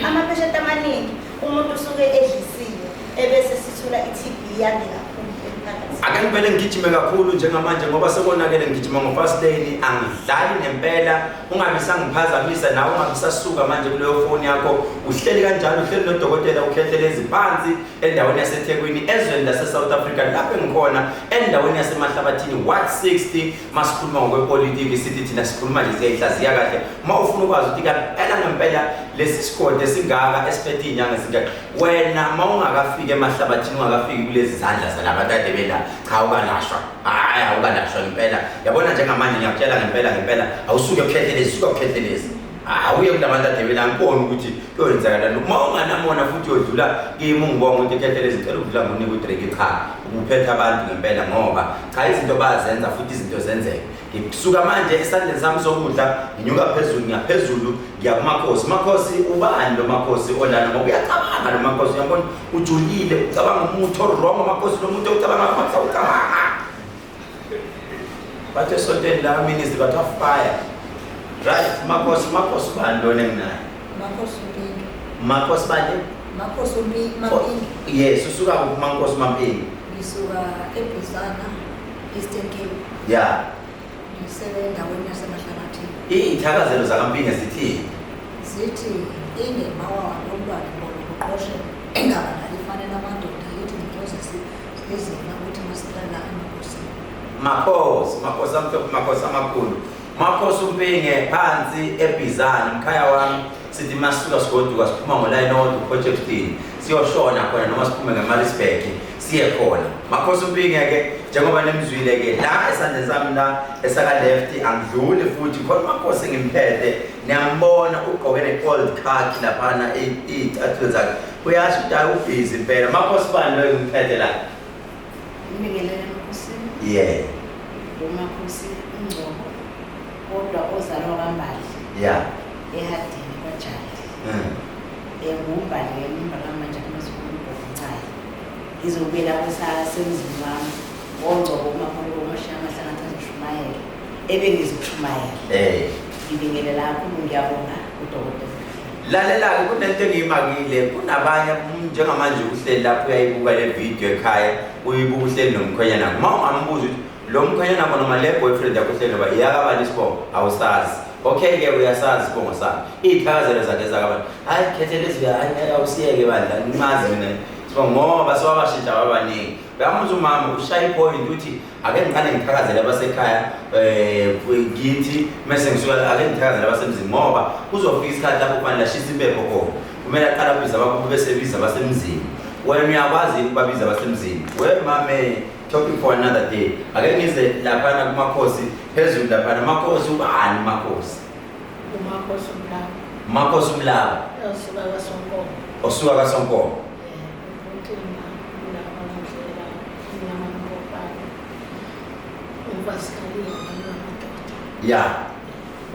ama-patient amaningi umuntu usuke edlisiwe, ebese sithola i-TB yande kakhulu emphakathini. Ake ngivele ngigijime kakhulu njengamanje ngoba sekonakele, ngigijima ngo-fast lane, angidlali nempela. Ungabi sangiphazamisa nawe, ungabi sasuka manje kuleyo foni yakho. Uhleli kanjalo, uhleli nodokotela uKhehlelezi phansi endaweni yaseThekwini, ezweni lase-South Africa, lapho engikhona endaweni yaseMahlabathini, Ward 60. Masikhuluma ngokwepolitiki sithi thina sikhuluma nje siyayihlaziya kahle. Uma ufuna ukwazi ukuthi kampela ngempela lesi sigodi esingaka esiphethe iy'nyanga ezingaka, wena uma ungakafiki eMahlabathini, ungakafiki kulezi zandla zalabantu ade bela, cha, ukalashwa, hhayi, awukalashwa ngempela. Yabona njengamanje ngiyakutshela ngempela ngempela, awusuke kuKhehlelezi, suka kuKhehlelezi, awuye kulabantu ade bela, ngibone ukuthi kuyoyenzakalani. Uma unganamona futhi uyodlula kimi ungibonga ukuthi Khehlelezi ngicela ukudlula ngunike udrink. Cha, ubuphethe abantu ngempela, ngoba cha, izinto bayazenza futhi izinto zenzeke. Ngisuka manje esandleni sami sokudla, nginyuka phezulu, ngiyaphezulu, ngiya kumakhosi. Makhosi, ubani lo makhosi olana? Ngoba uyacabanga lo makhosi, uyabona ujulile, ucabanga umuthi o-wrong. Makhosi, lo muntu ocabanga ucabanga bathi esontweni la ministry bathiwa fire. Right, makhosi, makhosi ubani lona enginayo? Makhosi Mpingi. Makhosi bani? Makhosi Mampingi. Yes, usuka kuphi, Mankosi Mampingi? Ngisuka eBhizana. Eastern Cape. Ya. Ngisebendaweni yaseMahlabathini. Iy'thakazelo zakaMpinge zithini? Zithi ingemawawa lomntwana bona uqoshe engaba nalo ifanele amadoda yithi ngicozise izima ukuthi masilala emakhosini. Makhosi, makhosi amhlophe, makhosi amakhulu. Makhosi uMpinge phansi eBhizana, mkhaya wami sithi masisuka sigoduka siphuma ngolayini owodwa uPort siyoshona khona noma siphume ngeMaritzburg siye khona. Makhosi uMpinge ke njengoba nimzwile ke la esandleni sami la esaka left angidluli futhi khona makhosi ngimphethe niyambona ugqoke ne-old khaki laphana iy'cathulo zakhe uyasho ukuthi hayi ubhizi impela. Makhosi bani loyo ngimphethe la? Ngibingelele emakhosini. Yeah. Umakhosi uNgcobo kodwa ozalwa kwaMbali. Yeah. Ehadini kwaJali. Ngumbali emva kamanje kumazukulu uBhoncayi. Ngizobuyela kusasemzini wami ngoNgcobo umakhulu omashiya amahlangathi azoshumayela. Ebengizoshumayela. Ngibingelela kakhulu ngiyabonga udokotela. Lalela-ke kunento engiyimakile kunabanye njengamanje uhleli lapho uyayibuka le video ekhaya uyibuka uhleli nomkhwenyana uma ungambuza ukuthi lo mkhwenyana wakho noma le boyfriend yakho uhleli noba iyakabani isibongo awusazi. Okay-ke uyasazi isibongo sakhe iy'thakazelo zakhe zakabani hhayi khethe lezi hhayi awusiyeke bandla ngimazi mina isibongo ngoba sewabashintsha babaningi. Uyamuza umama ushaya ipoint uthi ake ngiqale ngithakazele abasekhaya ngithi mese ngisuka ake ngithakazele abasemzini ngoba kuzofika isikhathi lapho kufanele ashise impepho khona kumele aqale abize abakubo bese ebiza abasemzini. Wena uyakwazi ukubabiza abasemzini? We mame, topic for another day. Ake ngize laphana kumakhosi phezulu laphana. Makhosi ubani makhosi? Umakhosi uMlaba. Makhosi uMlaba. Osuka kaSonkomo. Osuka kaSonkomo. Ya.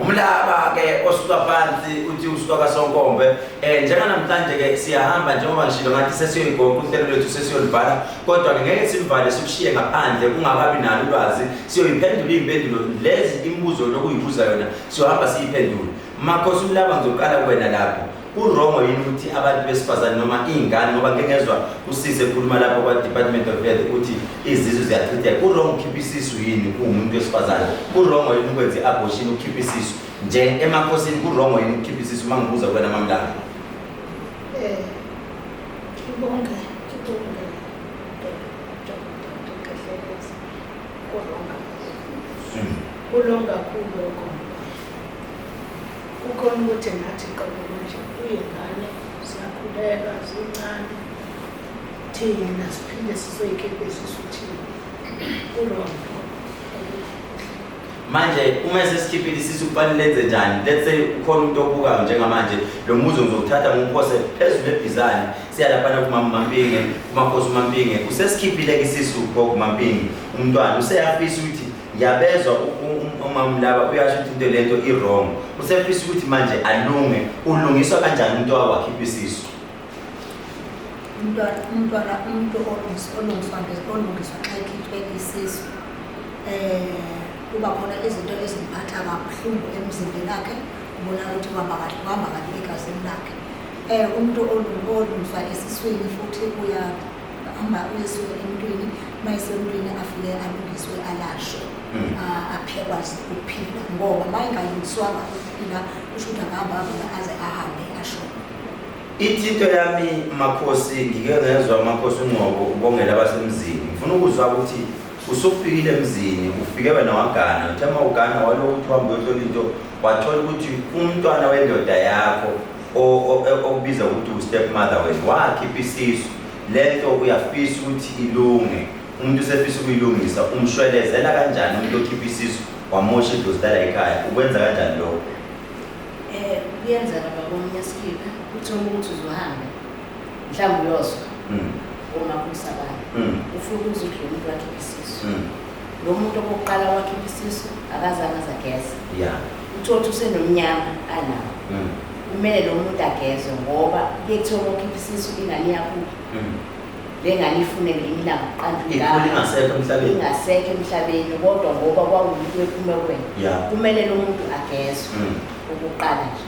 Umlaba ke osuka phansi uthi usuka kaSonkombe. Njenganamhlanje ke siyahamba njengoba ngishilo ngathi sesiyoyigoqa uhlelo lwethu sesiyolibhala kodwa ke ngeke silivale sikushiye ngaphandle kungakabi nalo ulwazi. Siyoyiphendula iy'mpendulo lezi imibuzo lokuyibuza yona siyohamba siyiphendule. Makhosi uMlaba ngizoqala kuwena lapho. Kurongo yini ukuthi abantu besifazane noma iy'ngane ngoba ngike ngezwa usisi ekhuluma lapho kwa-Department of Health ukuthi izisu ziyachitheka. Kurongo ukukhipha isisu yini kuwumuntu wesifazane? Kurongo yini ukwenza i-abortion ukukhipha isisu? Nje emakhosini kurongo yini ukukhipha isisu uma ngibuza kuwena MaMlaba? Ngibonge Dr. Kurongo. Kurongo kakhulu lokho. Kukhona ukuthi nathi qobo manje kuyingane siyakhulelwa zincane thina siphinde sizoyikhipha isisu thina kurongo. Manje uma sesikhiphile isisu kufanele lenze njani? Let's say ukhona umuntu obukayo njengamanje lo mbuzo ngizokuthatha ngiwuphose phezulu eBhizane siya laphana kumama Mampinge kumakhosi uMampinge usesikhiphile ke isisu gogo Mampinge umntwana useyafisa ukuthi ngiyabezwa umama laba uyasho ukuthi into lento i-wrong usefisa ukuthi manje alunge. Ulungiswa kanjani umuntu owakhipha isisu? Umntwana umuntu olungiswa xa ekhithwe isisu kuba khona izinto ezimphatha kabuhlungu emzimbeni wakhe ubona ukuthi uhamba kabi egazini lakhe. Umuntu olungiswa esiswini futhi uyahamba uyisuka emntwini mayesemntwini afike alungiswe alashwe aphekwazi ukuphila ngoba uma engalungiswanga ukuphila kusho ukuthi angahamba aze ahambe ashone. Ithi into yami makhosi ngike ngezwa makhosi uNgcobo ubongela abasemzini. Ngifuna ukuzwa ukuthi usufikile emzini ufike wena wagana uthe uma ugana walokuthi uhambe uyohlola into wathola ukuthi umntwana wendoda yakho okubiza ukuthi u-step mother wena wakhipha isisu lento uyafisa ukuthi ilunge umuntu usefisa ukuyilungisa umshwelezela kanjani umuntu okhipha isisu wamosha idlozi lala ekhaya ukwenza kanjani lokho? Kuyenzeka baba sikhipha uthi ukuthi uzohamba mhlawumbe uyozwa omakhosi abanye ufike uze udle umuntu wakhipha isisu. Lo muntu okokuqala wakhipha isisu akazange azageza. Uthole ukuthi usenomnyama anawo. Kumele lo muntu agezwe ngoba kuye kuthiwa ukhipha isisu ingane iyakhula. Le ngane ifune ngelinye ilanga ikhula ingasekho emhlabeni. Ingasekho emhlabeni kodwa ngoba kwawumuntu ephume kuwena. Kumele lo muntu agezwe okokuqala nje.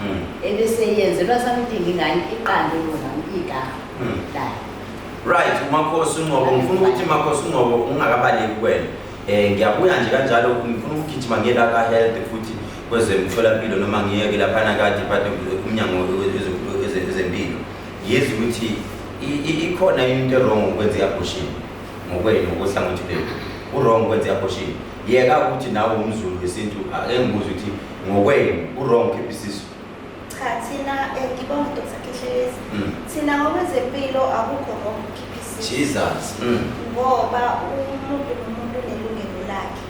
Ebese yenzelwa something ingane iqande lo ngane igama layo. Right, umakhosi uNgcobo ngifuna ukuthi makhosi uNgcobo ungakabaleki kuwena. Ngiyabuya nje kanjalo ngifuna ukugijima ngiye la ka-health futhi kwezemtholampilo noma ngiyeke laphana ka-department umnyango wezempilo. Ngiyezwa ukuthi ikhona into e-wrong ngokwenza i-abortion ngokwenu ngokohlangothi lwenu. U-wrong ukwenza i-abortion. Yeka ukuthi nawe umZulu wesintu ake ngibuze ukuthi ngokwenu u-wrong ukhipha isisu. Cha thina ngibonga Dr. Khehlelezi. Thina ngokwezempilo akukho wrong ukukhipha isisu. Jesus. Ngoba umuntu nomuntu unelungelo lakhe.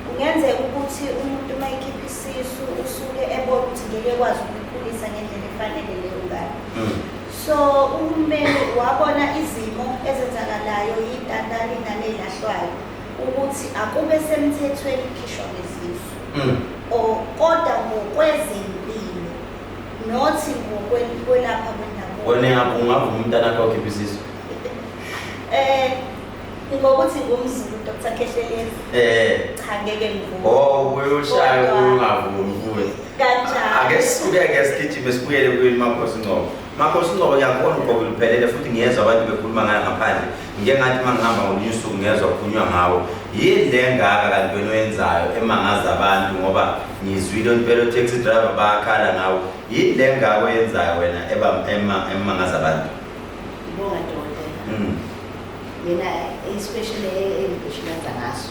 Kungenzeka ukuthi umuntu uma ekhipha isisu usuke ebona ukuthi ngeke ekwazi ukuyikhulisa ngendlela efanele leyo ngane. So uhulumeni wabona izimo ezenzakalayo yintandane ingane ezilahlwayo ukuthi akube semthethweni ukukhishwa kwezisu. Kodwa ngokwezempilo nothi ngokwelapha kwendabuko. Wena ungavuma umntana wakho akhiphe isisu? Ngokuthi ngumZulu Dr. Khehlelezi. Cha ngeke ngivume. Oh, uyoshaya ungavumi futhi. Kanjani? Ake sisuke ke sigijime sibuyele kuyini Makhosi Ngcobo. Makhosi Ngcobo ngiyakubona ugqoke luphelele futhi ngiyezwa abantu bekhuluma ngayo ngaphandle. Ngike ngathi uma ngihamba ngolunye usuku ngiyezwa kukhulunywa ngawo. Yini le ngaka kanti wena oyenzayo emangaza abantu ngoba ngizwile impela o-taxi driver bayakhala ngawo. Yini le ngaka oyenzayo wena emangaza abantu? Ngibonga dokotela. Mina especially engishumayela ngaso.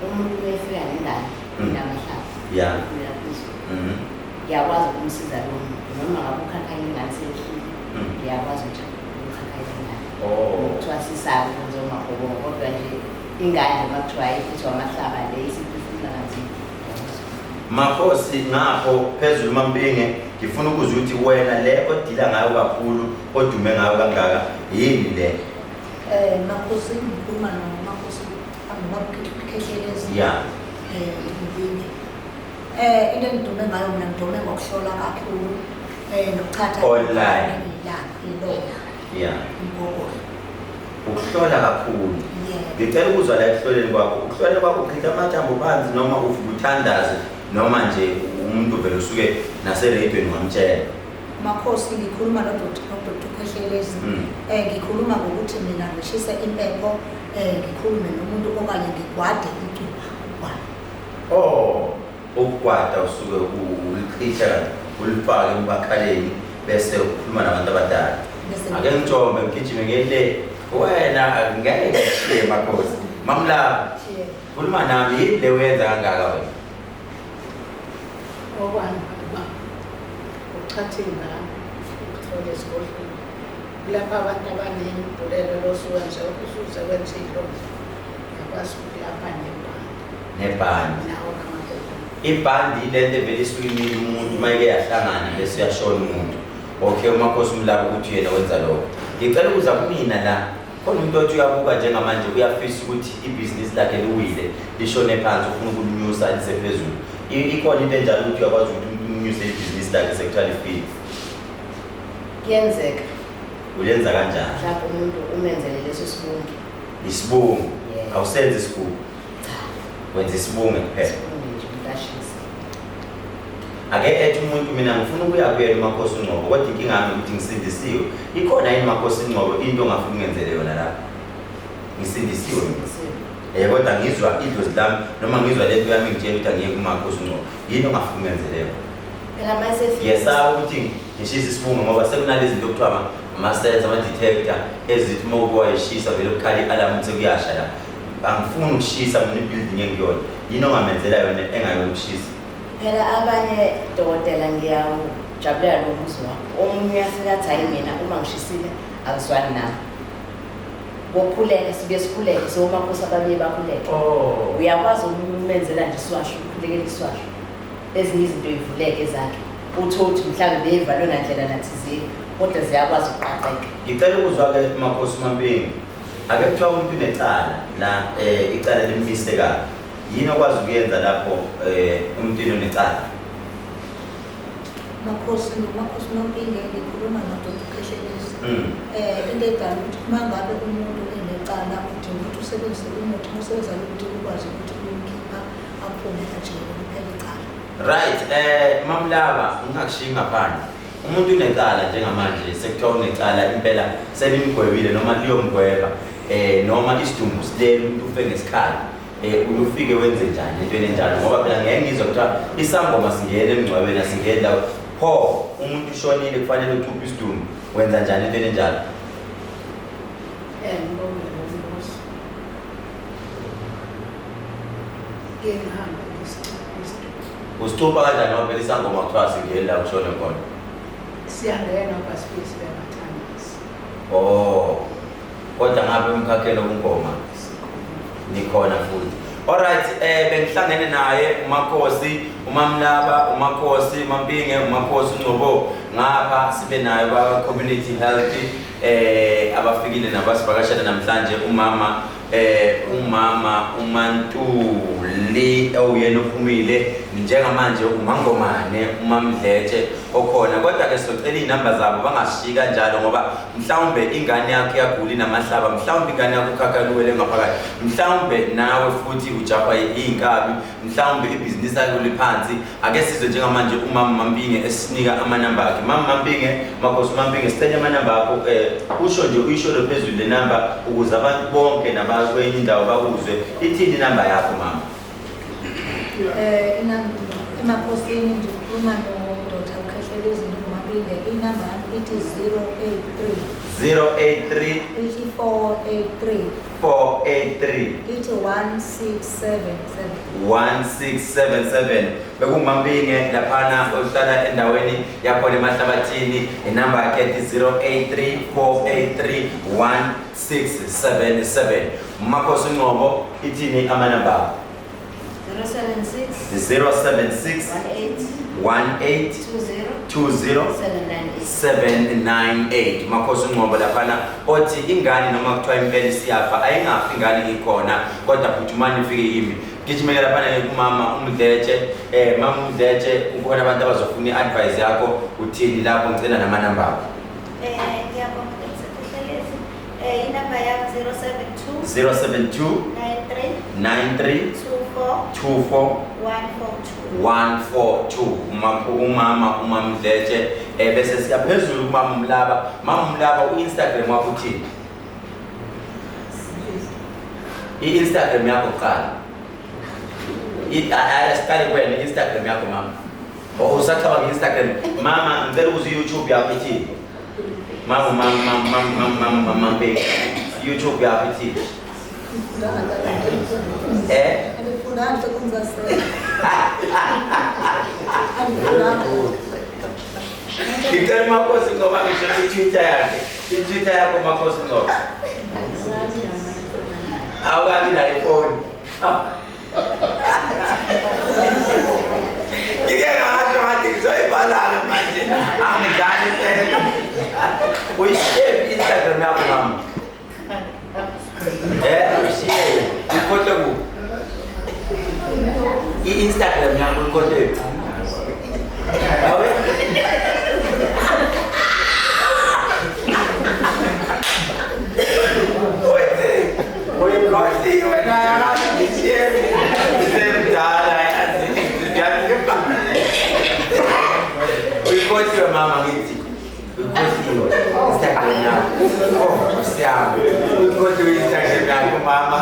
Umuntu uyefika nengane namahlaba. Uyaphezulu. Ngiyakwazi ukumsiza lo muntu noma ngabe ukhakhaye ingane seyehlile. Ngiyakwazi ukuthi ukhakhaye ingane. Kuthiwa sisabe kwenza umagobongo kodwa nje ingane noma kuthiwa ayiphethwe amahlaba le isiphefumula kanzima. Makhosi ngapho phezulu Mampinge ngifuna ukuzwa ukuthi wena le odila ngayo kakhulu odume ngayo kangaka yini le? Makhosi ngikhuluma noMakhosi Khehlelezi. Ngibinge. Into engidume ngayo mina ngidume ngokuhlola kakhulu nokuchatha online. Ilona. Umgogodla. Ukuhlola kakhulu. Ngicela ukuzwa la ekuhloleni kwakho. Ukuhlola kwakho uchitha amathambo phansi noma uvuka uthandaze noma nje umuntu vele usuke naseredweni wamtshela. Makhosi ngikhuluma noDr. Khehlelezi. Ngikhuluma ngokuthi mina ngishise impepho ngikhulume nomuntu okanye ngigwade icuba. Oh, ukugwada usuke ulichitha ulifake emakhaleni bese ukhuluma nabantu abadala. Ake ngijombe ngigijime ngele wena ngeke ngishiye Makhosi. Mamlaba. Khuluma nami yini le uyenza kangaka wena? Okwami baba uchatha ingane ukuthola esigodlweni. Kulapha abantu abaningi ubhulelo losuka nje usuze wenza ilonda. Ngiyakwazi ukulapha nebhandi. Nebhandi. Nawo namadoda. Ibhandi lento evele isuke imile umuntu uma ike yahlangana bese uyashona umuntu. Okay, uMakhosi umlaba ukuthi yena wenza lokho. Ngicela ukuza kumina la. Khona umuntu othi uyabuka njengamanje uyafisa ukuthi ibhizinisi lakhe liwile lishone phansi ufuna ukulinyusa lise phezulu. Ikhona into enjalo ukuthi uyakwazi ukuthi unyuse ibhizinisi lakhe sekuthiwa lifile. Kuyenzeka. Ulenza kanjani? Mhlawumbe umuntu umenzele leso sibungu. Isibungu? Awusenzi isibungu? Cha. Wenza isibungu kuphela. Isibungu nje umuntu ashise. Ake ethi umuntu mina ngifuna ukuya kuyena uMakhosi Ngcobo kodwa inkinga yami ukuthi ngisindisiwe. Ikhona yini Makhosi Ngcobo into ongafuna ungenzele yona lapha? Ngisindisiwe mina. Kodwa ngizwa idlozi lami noma ngizwa lento yami ngitshela ukuthi angiye kuMakhosi Ngcobo. Yini ongafuna ungenzele yona? Phela mase Ngiyesaba ukuthi ngishise isibungu ngoba sekunalezi zinto okuthiwa ama-sensor, ama-detector ezithi uma uke wayishisa vele kukhala i-alarm ukuthi kuyasha la. Angifuni ukushisa mina i-building engiyona. Yini ongamenzela yona engayona ukushisa? Phela abanye dokotela ngiyawujabulela lo mbuzo wakho. Omunye uyafika athi hayi mina uma ngishisile akuzwani nami. Kokhuleka sibuye sikhuleke so uMakhosi ababuye bakhuleke. Uyakwazi ukumenzela nje iswasho, ukhulekela iswasho. Ezinye izinto ivuleke ezakhe. Uthole ukuthi mhlawumbe beyivalwe ngandlela nathizeni kodwa ziyakwazi ukuqaqeka. Ngicela ukuzwa ke Makhosi Mampingi. Ake kuthiwa umuntu unecala la icala limise kabi. Yini okwazi ukuyenza lapho umuntu unecala? Makhosi noMakhosi Mampingi ngikhuluma noDr. Khehlelezi. Into edala ukuthi uma ngabe umuntu enecala udinga ukuthi usebenzise umuthi, uma usebenzisa lo muthi ukwazi ukuthi umkhipha aphume ejele kuphela icala. Right, Mamlaba ngingakushiyi ngaphandle. Umuntu unecala njengamanje sekuthiwa unecala impela selimgwebile noma liyomgweba noma isidumbu silele umuntu ufe ngesikhala. Uyufike wenze njani entweni enjalo, ngoba phela ngeke ngizwe kuthiwa isangoma singena emngcwabeni, asingeni la. Pho umuntu ushonile kufanele ucuphe isidumbu, wenza njani entweni enjalo? Ngibonge ngombuzo. Ngike ngihambe ngisicuphe isidumbu. Usicupha kanjani ngoba phela isangoma kuthiwa singeni la kushone khona? Siyangena ngoba sifike sibe abathandazi. Oh, kodwa ngabe umkhakhelo kungoma nikhona futhi. Alright, bengihlangene naye uMakhosi, uMamlaba, uMakhosi, uMampinge, uMakhosi uNgcobo. Ngapha sibe naye ba community health abafikile nabasivakashela namhlanje, umama umama uMantuli owuyena uphumile njengamanje, uMangomane, uMamdletshe okhona. Kodwa ke sizocela iy'namba zabo bangashiyi kanjalo, ngoba mhlawumbe ingane yakho iyagula inamahlaba, mhlawumbe ingane yakho ukhakhaluwele ngaphakathi, mhlawumbe nawe futhi ujahwa iy'nkabi, mhlawumbe ibhizinisi lakho liphansi. Ake sizwe njengamanje umama Mampinge esinika amanamba akhe. Mama Mampinge, Makhosi Mampinge, sicela amanamba akho, usho nje uyisholo phezulu le namba ukuze abantu bonke nabakwenye indawo bakuzwe. Ithini inamba yakho mama? Emakhosini ngikhuluma no-Dr. Khehlelezi Mampinge. Inamba yami ithi 083 083 ithi 483 483 ithi 1677. 1677. BekunguMampinge laphana ohlala endaweni yakhona eMahlabathini. Inamba yakhe ethi 083 483 1677. Makhosi Ngcobo, ithini amanamba akho? 076 076 18 18 20 20 798. 798. Makhosi Ngcobo laphana othi ingane noma kuthiwa impela isiyafa, ayingafi ingane ikhona, kodwa phuthumani ifike kimi. Gijimele laphana kumama uMdletshe. Mama uMdletshe, kukhona abantu abazofuna i-advice yakho, uthini lapho? Ngicela namanamba akho. Ngiyabonga Dr. Khehlelezi. Inamba yami 072 072 93 93 24 24 142. 142. Umama uMamdletshe. Bese siya phezulu kumama Mlaba. Mama Mlaba, u-Instagram wakho uthini? I-Instagram yakho kuqala. Asiqale kuwena, i-Instagram yakho mama. Oh, usacabanga i-Instagram. Mama, ngicela ukuze i-YouTube yakho ithini? Mama, mama, mama, mama, mama, mama, mama, YouTube yakho ithini? Angifundanga kumzasela. Angifundanga. Ngicela Makhosi ngoba ngisho i-Twitter yakhe. I-Twitter yakho Makhosi ngoba. Awukabi nayo ifoni. Ngike ngasho ngathi ngizoyibhala manje. Angidlali impela. Uyishiye i-Instagram yakho mama? Uyishiye. Ikhohle kuphi? I-Instagram yakho ikhohle kuphi? Awe? Uyikhohliwe naye akazi ngishiye. Ngisemdala yazi. Uyikhohliwe mama ngithi. Uyikhohliwe Instagram yakho. Oh, siyami. Uyikhohliwe Instagram yakho mama.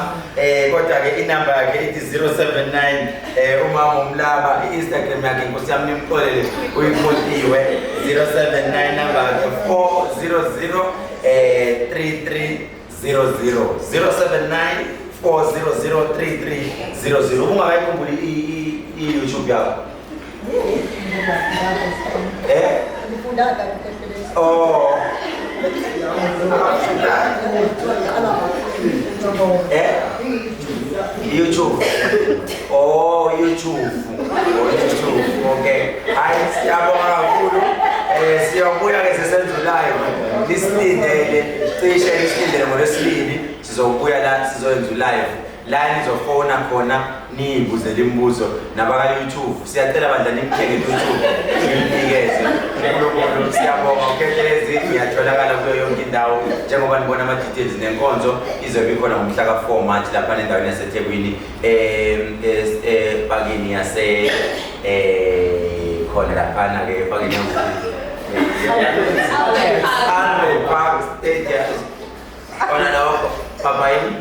Kodwa ke inamba yakhe ithi 079 umama uMlaba, i-Instagram yakhe Nkosi yami nimxolele uyikhohliwe. 079 number yakhe 400 3300 079 400 3300. Ungakayikhumbuli i-YouTube yakho? Angifundanga Khehlelezi. Oh. YouTube. Oh, YouTube. Oh, YouTube. Okay. Hayi, siyabonga kakhulu. Siyobuya ke sesenza live. Lisilindele, cishe lisilindele ngoLwesibili sizobuya la sizoyenza live. La nizofona khona niyibuzele imibuzo nabaka YouTube. Siyacela bandla nimthenge YouTube nimnikeze. uNkulunkulu siyabonga uKhehlelezi, ngiyatholakala kuyo yonke indawo njengoba nibona ama details nenkonzo izobe ikhona ngomhla ka4 March lapha endaweni yaseThekwini epakini yase khona laphana ke epakini Alfred Park Stadium. Khona lokho, Papa yini?